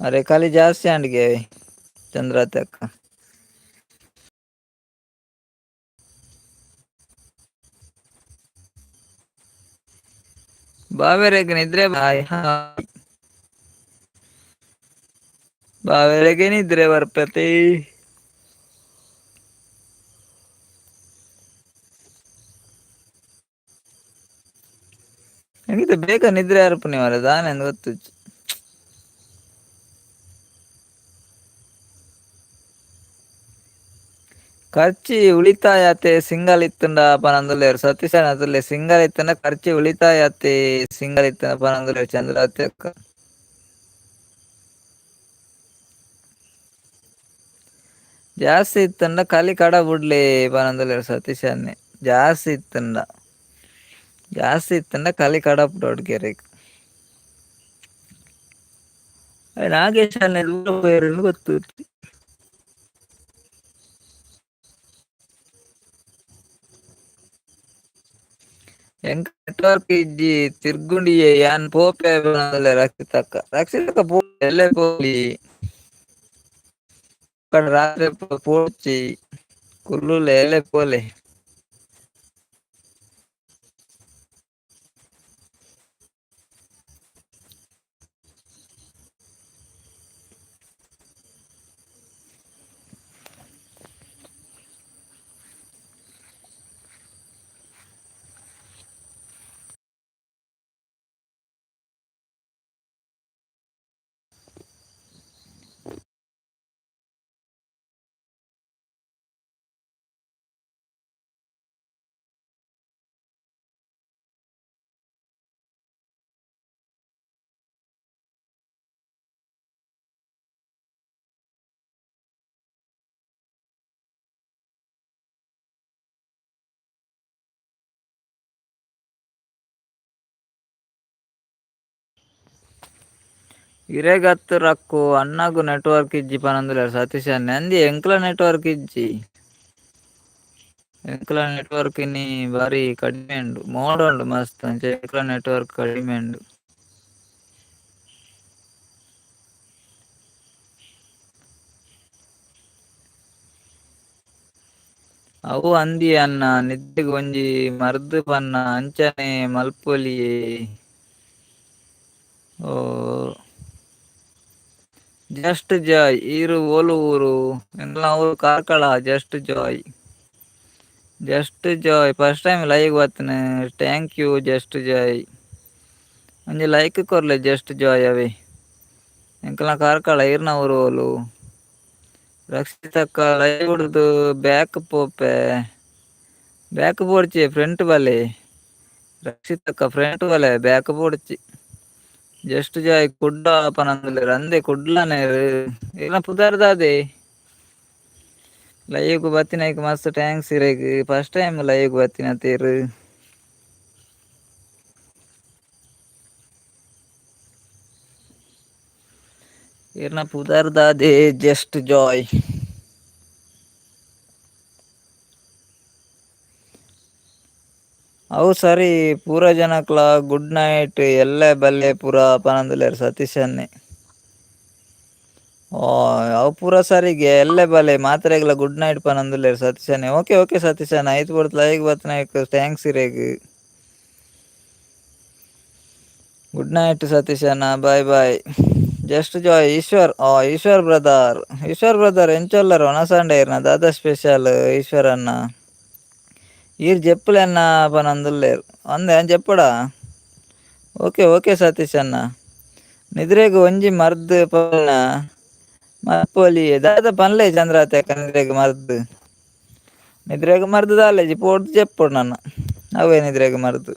ಅರೆ ಕಲಿ ಜಾಸ್ತಿ ಆಂಡ್ಗೆ ಚಂದ್ರಾವತಿ ಅಕ್ಕ. ಬಾವೆರೆಗ್ ನಿದ್ರೆ ಹಾಯ್ ಹಾಯ್. ಬಾವೆರೆಗ್ ನಿದ್ರೆ ಬರ್ಪತೆ. ಎಂಕಿತ ಬೇಗ ನಿದ್ರೆ ಬರ್ಪುನಿ ಮಾರ್ರೆ ದಾನೆ ಅಂದ್ ಗೊತ್ತುಜ್ಜಿ. ಖರ್ಚಿ ಉಳಿತಾಯ ಅತೆ ಸಿಂಗಲ್ ಇತ್ತ್ಂಡ ಪನೊಂದುಲ್ಲೆರ್ ಸತೀಶಣ್ಣ ತೂಲೆ ಸಿಂಗಲ್ ಇತ್ತ್ಂಡ ಖರ್ಚಿ ಉಳಿತಾಯ ಅತೆ ಸಿಂಗಲ್ ಇತ್ತ್ಂಡ ಪನೊಂದುಲ್ಲೆರ್ ಚಂದ್ರಾವತಿ ಅಕ್ಕ. ಜಾಸ್ತಿ ಇತ್ತ್ಂಡ ಕಲಿ ಕಡ ಬುಡ್ಲೆ ಪನೊಂದುಲ್ಲೆರ್ ಸತೀಶಣ್ಣೆ ಜಾಸ್ತಿ ಇತ್ತ್ಂಡ. ಜಾಸ್ತಿ ಇತ್ತ್ಂಡ ಕಲಿ ಕಡಪುಡೊಡು ಇರೆಗ್. ನಾಗೇಶಣ್ಣೆ ದೂರ ಪೋಯೆರ್ ಗೊತ್ತುಜ್ಜಿ. ಎಂಕ್ ನೆಟ್ವರ್ಕ್ ಇಜ್ಜಿ ತಿರ್ಗುಂಡಿಯೇ ಯಾನ್ ಪೋಪೆ ಪನೊಂದುಲ್ಲೆರ್ ರಕ್ಷಿತಕ್ಕ. ರಕ್ಷಿತಕ್ಕ ಪೋ ಎಲ್ಲೆ ಪೋಲಿ. ರಾತ್ರೆ ಪೋಡ್ಚಿ ಕುಲ್ಲುಲೆ ಎಲ್ಲೆ ಪೋಲೆ. ಇರೆಗತ್ತು ರಕ್ಕು ಅಣ್ಣಗು ನೆಟ್ವರ್ಕ್ ಇಜ್ಜಿ ಪನೊಂದುಲ್ಲೆರ್ ಸತೀಶ್ ಅಣ್ಣೆ ಅಂದ್ ಎಂಕ್ಲ ನೆಟ್ವರ್ಕ್ ಇಜ್ಜಿ. ಎಂಕ್ಲ ನೆಟ್ವರ್ಕ್ ಇನಿ ಬಾರಿ ಕಡಿಮೆ ಉಂಡು ಮೋಡ ಉಂಡು ಮಸ್ತ್ ಅಂಚ ಎಂಕ್ಲ ನೆಟ್ವರ್ಕ್ ಕಡಿಮೆ ಉಂಡು. ಅವು ಅಂದಿ ಅಣ್ಣ ನಿದ್ರೆಗ್ ಒಂಜಿ ಮರ್ದ್ ಪನ್ನ ಅಂಚನೆ ಮಲ್ಪೊಲಿಯೇ. ಓ ಜಸ್ಟ್ ಜಾಯ್ ಈರ್ ಓಲು ಊರು ಎಂಕ್ಲ ಊರು Karkala just joy. Just joy first time live ಬತ್ತಿನ thank you just Joy. ಒಂಜಿ ಲೈಕ್ ಕೊರ್ಲೆ ಜಸ್ಟ್ ಜಾಯ್ ಅವೇ. ಎಂಕ್ಲ ಕಾರ್ಕಳ ಈರ್ನ ಊರು ಓಲು. ರಕ್ಷಿತಕ್ಕ ಲೈವ್ ಡ್ದು ಬ್ಯಾಕ್ ಪೋಪೆ. ಬ್ಯಾಕ್ ಪೋಡ್ಚಿ ಫ್ರಂಟ್ ಬಲೆ ರಕ್ಷಿತಕ್ಕ ಫ್ರಂಟ್ ಬಲೆ ಬ್ಯಾಕ್ ಪೋಡ್ಚಿ. ಜಸ್ಟ್ ಜಾಯ್ ಕುಡ್ಲ ಪನೊಂದುಲ್ಲೆರ್ ಅಂದೆ ಕುಡ್ಲನೇರ್ ಇರ್ನ ಪುದರ್ ದಾದೆ. ಲೈವ್ ಗ್ ಬತ್ತಿನೈಕ್ ಮಸ್ತ್ thanks ಇರೆಗ್ ಫಸ್ಟ್ ಟೈಮ್ ಲೈವ್ ಗ್ ಬತ್ತಿನತ ಇರ್. ಇರ್ನ ಪುದರ್ ದಾದೆ ಜಸ್ಟ್ ಜಾಯ್. ಅವು ಸರಿ ಪೂರ ಜನಕ್ಲ ಗುಡ್ ನೈಟ್ ಎಲ್ಲೆ ಬಲ್ಲೆ ಪೂರ ಪನೊಂದುಲ್ಲೆರ್ ಸತೀಶ್ ಅಣ್ಣೆ. ಓ ಅವು ಪೂರ ಸರಿಗೆ ಎಲ್ಲೆ ಬಲೆ ಮಾತ್ರೆಗ್ಲ ಗುಡ್ ನೈಟ್ ಪನೊಂದುಲ್ಲೆರ್ ಸತೀಶ್ ಅಣ್ಣೆ. ಓಕೆ ಓಕೆ ಸತೀಶ್ ಅಣ್ಣ ಐತ್ ಪೊರ್ತು ಲೈವ್ ಬತ್ತಿನೈಕ್ thanks ಇರೆಗ್. ಗುಡ್ ನೈಟ್ ಸತೀಶ್ ಅಣ್ಣ ಬಾಯ್ ಬಾಯ್. ಜಸ್ಟ್ ಜಾಯ್ ಈಶ್ವರ್ ಓ ಈಶ್ವರ್ ಬ್ರದರ್ ಈಶ್ವರ್ ಬ್ರದರ್ ಎಂಚೊಲ್ಲರ್ ವನಸಂಡೆ ಇರ್ನ ದಾದ ಸ್ಪೆಷಲ್ ಈಶ್ವರ್ ಅಣ್ಣ. ಈರ್ ಜೆಪ್ಪುಲೆ ಅಣ್ಣ ಪನೊಂದುಲ್ಲೆರ್ ಅಂದೆ ಯಾನ್ ಜೆಪ್ಪೊಡ. ಓಕೆ ಓಕೆ ಸತೀಶ್ ಅಣ್ಣ. ನಿದ್ರೆಗ್ ಒಂಜಿ ಮರ್ದ್ ಪನ್ನ ಮಲ್ಪೊಲಿ ದಾದ ಪನ್ಲೆ ಚಂದ್ರಾವತಿ ಅಕ್ಕ ನಿದ್ರೆಗ್ ಮರ್ದ್. ನಿದ್ರೆಗ್ ಮರ್ದ್ ದಾಲಜಿ ಪೋಡ್ದು ಜೆಪ್ಪೊಡು ನನ ಅವೇ ನಿದ್ರೆಗ್ ಮರ್ದ್.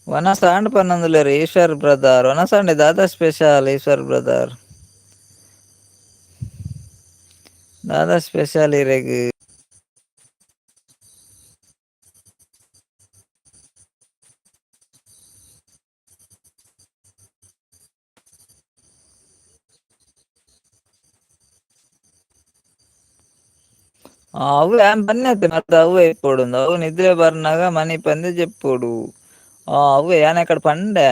ವನಸ್ ಆಂಡ್ ಪನೊಂದುಲ್ಲೆರ್ ಈಶ್ವರ್ ಬ್ರದರ್ ವನಸ್ ಆಂಡೆ ದಾದ ಸ್ಪೆಷಲ್ ಈಶ್ವರ್ ಬ್ರದರ್. ದಾದ ಸ್ಪೆಷಲ್ ಇರೆಗ್. ಅವು ಯಾನ್ ಬನ್ನಿ ಮರ್ದ್ ಅವ್ವೆ ಇಪ್ಪೊಡುಂದು ಅವು ನಿದ್ರೆ ಬರ್ನಾಗ ಮನಿಪಂದೆ ಜೆಪ್ಪೊಡು. ಅವ್ವೆ ಯಾನ್ ಆಕಡೆ ಪಂಡೆ.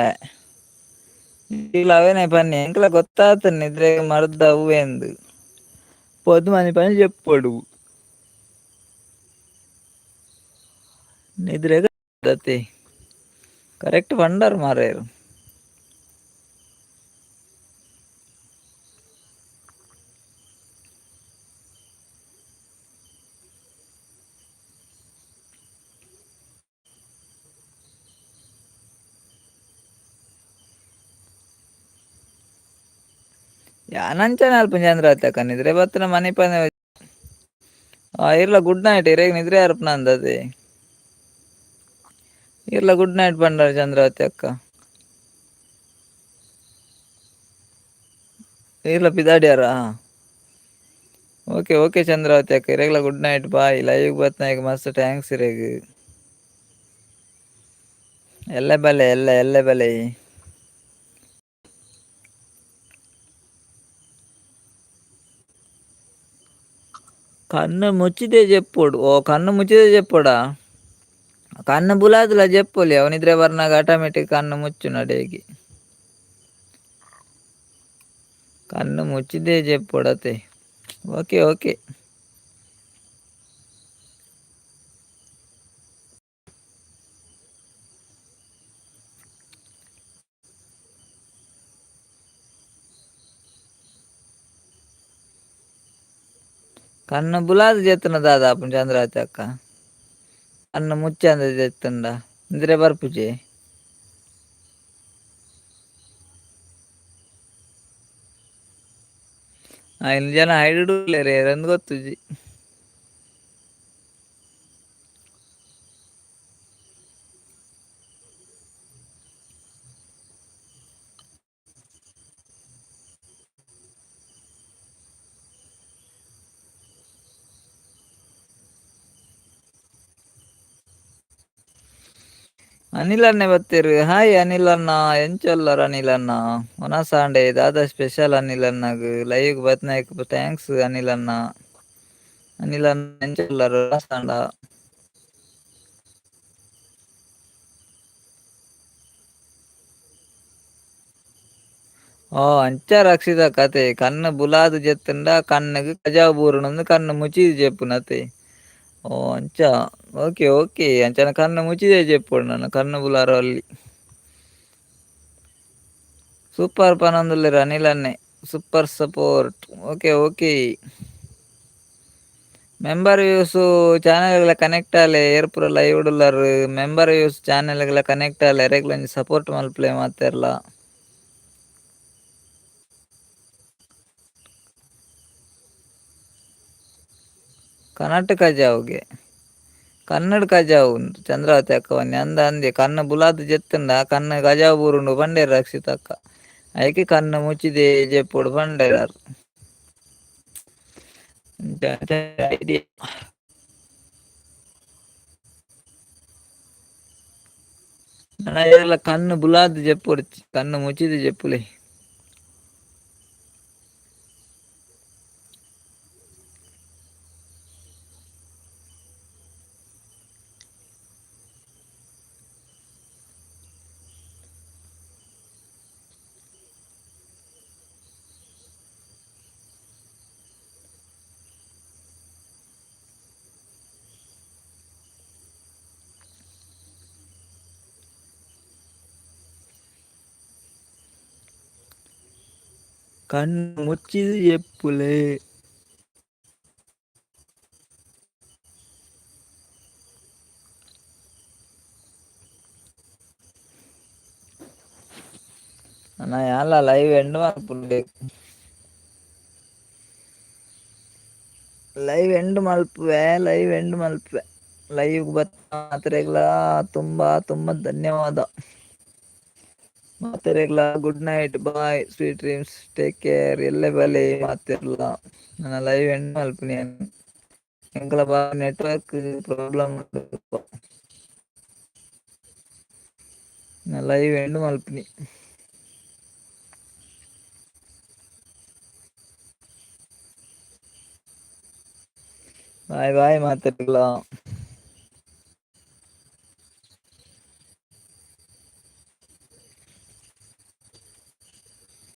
ಈಲ ಅವೇನೆ ಪನ್ನಿ ಎಂಕ್ಲ ಗೊತ್ತಾತುಂಡು ನಿದ್ರೆಗ್ ಮರ್ದ್ ಅವ್ವೇಂದ್. ಪೋದು ಮನಿಪಂದೆ ಜೆಪ್ಪೊಡು. ನಿದ್ರೆಗ್ ಅತೆ ಕರೆಕ್ಟ್ ಪಂಡರ್ ಮಾರಾಯೆರ್. ಯಾನ್ ಅಂಚನೆ ಅಲ್ಪ ಚಂದ್ರಾವತಿ ಅಕ್ಕ ನಿದ್ರೆ ಬತ್ತಿನ ಮನಿಪಂದೆ ಇರ್ಲ ಗುಡ್ ನೈಟ್ ಇರೆಗ್ ನಿದ್ರೆ ಬರ್ಪುನ ಅದೇ. ಇರ್ಲ ಗುಡ್ ನೈಟ್ ಪಂಡರ್ ಚಂದ್ರಾವತಿ ಅಕ್ಕ. ಇರ್ಲ ಪಿದಾಡ್ಯಾರಾ. ಓಕೆ ಓಕೆ ಚಂದ್ರಾವತಿ ಅಕ್ಕ ಇರೆಗ್ಲ ಗುಡ್ ನೈಟ್ ಬಾಯ್ ಲೈವ್ ಬತ್ತಿನೈಕ್ ಮಸ್ತ್ thanks ಇರೆಗ್. ಎಲ್ಲೆ ಬಲೆ ಎಲ್ಲೆ ಎಲ್ಲೆ ಬಲೆ. ಕಣ್ಣು ಮುಚ್ಚಿದೆ ಜೆಪ್ಪೊಡು ಓ ಕಣ್ಣು ಮುಚ್ಚಿದೆ ಜೆಪ್ಪೊಡಾ. ಕಣ್ಣು ಬುಲಾದ್ಲ ಜೆಪ್ಪೊಲಿ ಅವು ನಿದ್ರೆ ಬರ್ನಾಗ ಆಟೋಮೆಟಿಕ್ ಕಣ್ಣು ಮುಚ್ಚುನು ಅಡೇಗೆ. ಕಣ್ಣು ಮುಚ್ಚಿದೆ ಜೆಪ್ಪೊಡತೆ. Okay okay. ಕಣ್ಣು ಬುಲಾದ್ ಜೆತ್ತುಂಡ ದಾದ ಆಪುಂಡು ಚಂದ್ರಾವತಿ ಅಕ್ಕ. ಕಣ್ಣು ಮುಚ್ಚಂದೆ ಜೆತ್ತುಂಡ ನಿದ್ರೆ ಬರ್ಪುಜಿ. ಐನ್ ಜನ ಹೈಡ್ ಉಲ್ಲೆರ್ ಏರಂದ್ ಗೊತ್ತುಜಿ. ಅನಿಲ್ ಅಣ್ಣೆ ಬತ್ತೆರ್ ಹಾಯ್ ಅನಿಲ್ ಅಣ್ಣ ಎಂಚೊಲ್ಲರ್ ಅನಿಲ್ ಅಣ್ಣ ಒನಸಾಂಡೆ ದಾದಾ ಸ್ಪೆಷಲ್ ಅನಿಲ್ ಅಣ್ಣಗ್ ಲೈವ್ ಬತ್ನಾಕ್ thanks Anil ಅಣ್ಣ ಅನಿಲ್ ಅಣ್ಣ ಎಂಚೊಲ್ಲರ್ ಒನಸಾಂಡ. ಓ ಅಂಚ ರಕ್ಷಿತ ಕತೆ ಕಣ್ಣು ಬುಲಾದ್ ಜೆತ್ತಂಡ ಕಣ್ಣಗ್ ಕಜಾವು ಬೂರುಂಡು ಕಣ್ಣು ಮುಚ್ಚಿದ್ ಜೆಪ್ಪುನತೆ ಓ ಅಂಚ ಓಕೆ ಓಕೆ ಅಂಚನ ಕಣ್ಣು ಮುಚ್ಚಿದೆ ಜೆಪ್ಪೊಡು ನನ ಕಣ್ಣು ಬುಲಾರ ಬಲ್ಲಿ. ಸೂಪರ್ ಪನೊಂದುಲ್ಲೆರ್ ಅನಿಲ್ ಅಣ್ಣೆ super support okay okay. Member views ಚಾನೆಲ್ಗ್ಲ connect ಆಲೆ ಏರ್ ಪೂರ ಲೈವ್ ಡ್ ಉಲ್ಲರ್ ಮೆಂಬರ್ ವ್ಯೂಸ್ ಚಾನೆಲ್ಗ್ಲ ಕನೆಕ್ಟ್ ಆಲೆ ಅರೆಗ್ಲ ಒಂಜಿ ಸಪೋರ್ಟ್ ಮಲ್ಪುಲೆ ಮಾತೆರ್ಲ. ಕನಾಟ್ ಕಜಾವುಗೆ ಕನ್ನಡ ಕಜಾವು ಚಂದ್ರಾವತಿ ಅಕ್ಕ ಪನ್ನಿ ಅಂದ ಅಂದೆ ಕಣ್ಣು ಬುಲಾದ್ ಜೆತ್ತುಂಡ ಕಣ್ಣು ಕಜಾವು ಬೂರುಂಡು ಪಂಡೇರ್ ರಕ್ಷಿತ ಅಕ್ಕ ಐಕೆ ಕಣ್ಣು ಮುಚ್ಚಿದೆ ಜೆಪ್ಪೊಡು ಪಂಡೇರ್ ಆರ್. ಅಂಚ ಐಡಿಯಾ. ನನ ಏರ್ಲ ಕಣ್ಣು ಬುಲಾದ್ ಜೆಪ್ಪೊಡ್ಚಿ ಕಣ್ಣು ಮುಚ್ಚಿದ್ ಜೆಪ್ಪುಲೆ. ಕಣ್ಣು ಮುಚ್ಚಿದ್ ಜೆಪ್ಪುಲೆ. ಅಣ್ಣ ಯಾನ್ಲ ಲೈವ್ ಎಂಡ್ ಮಲ್ಪುಲೆ. ಲೈವ್ ಎಂಡ್ ಮಲ್ಪುವೆ ಲೈವ್ ಎಂಡ್ ಮಲ್ಪುವೆ ಲೈವ್ ಬತ್ತ ಮಾತೆರೆಗ್ಲಾ ತುಂಬಾ ತುಂಬಾ ಧನ್ಯವಾದ. ಮಾತೆರೆಗ್ಲಾ good night bye sweet dreams take care ಎಲ್ಲೆ ಬಲೆ ಮಾತೆರ್ಲ ನನ ಲೈವ್ ಎಂಡ್ ಮಲ್ಪುನಿ ಯಾನ್. ಎಂಕಲ ಬಾರಿ ನೆಟ್ವರ್ಕ್ ಪ್ರಾಬ್ಲಮ್ ಉಂಡು. ಲೈವ್ ಎಂಡ್ ಮಲ್ಪುನಿ. ಬಾಯ್ ಬಾಯ್ ಮಾತೆರೆಗ್ಲಾ.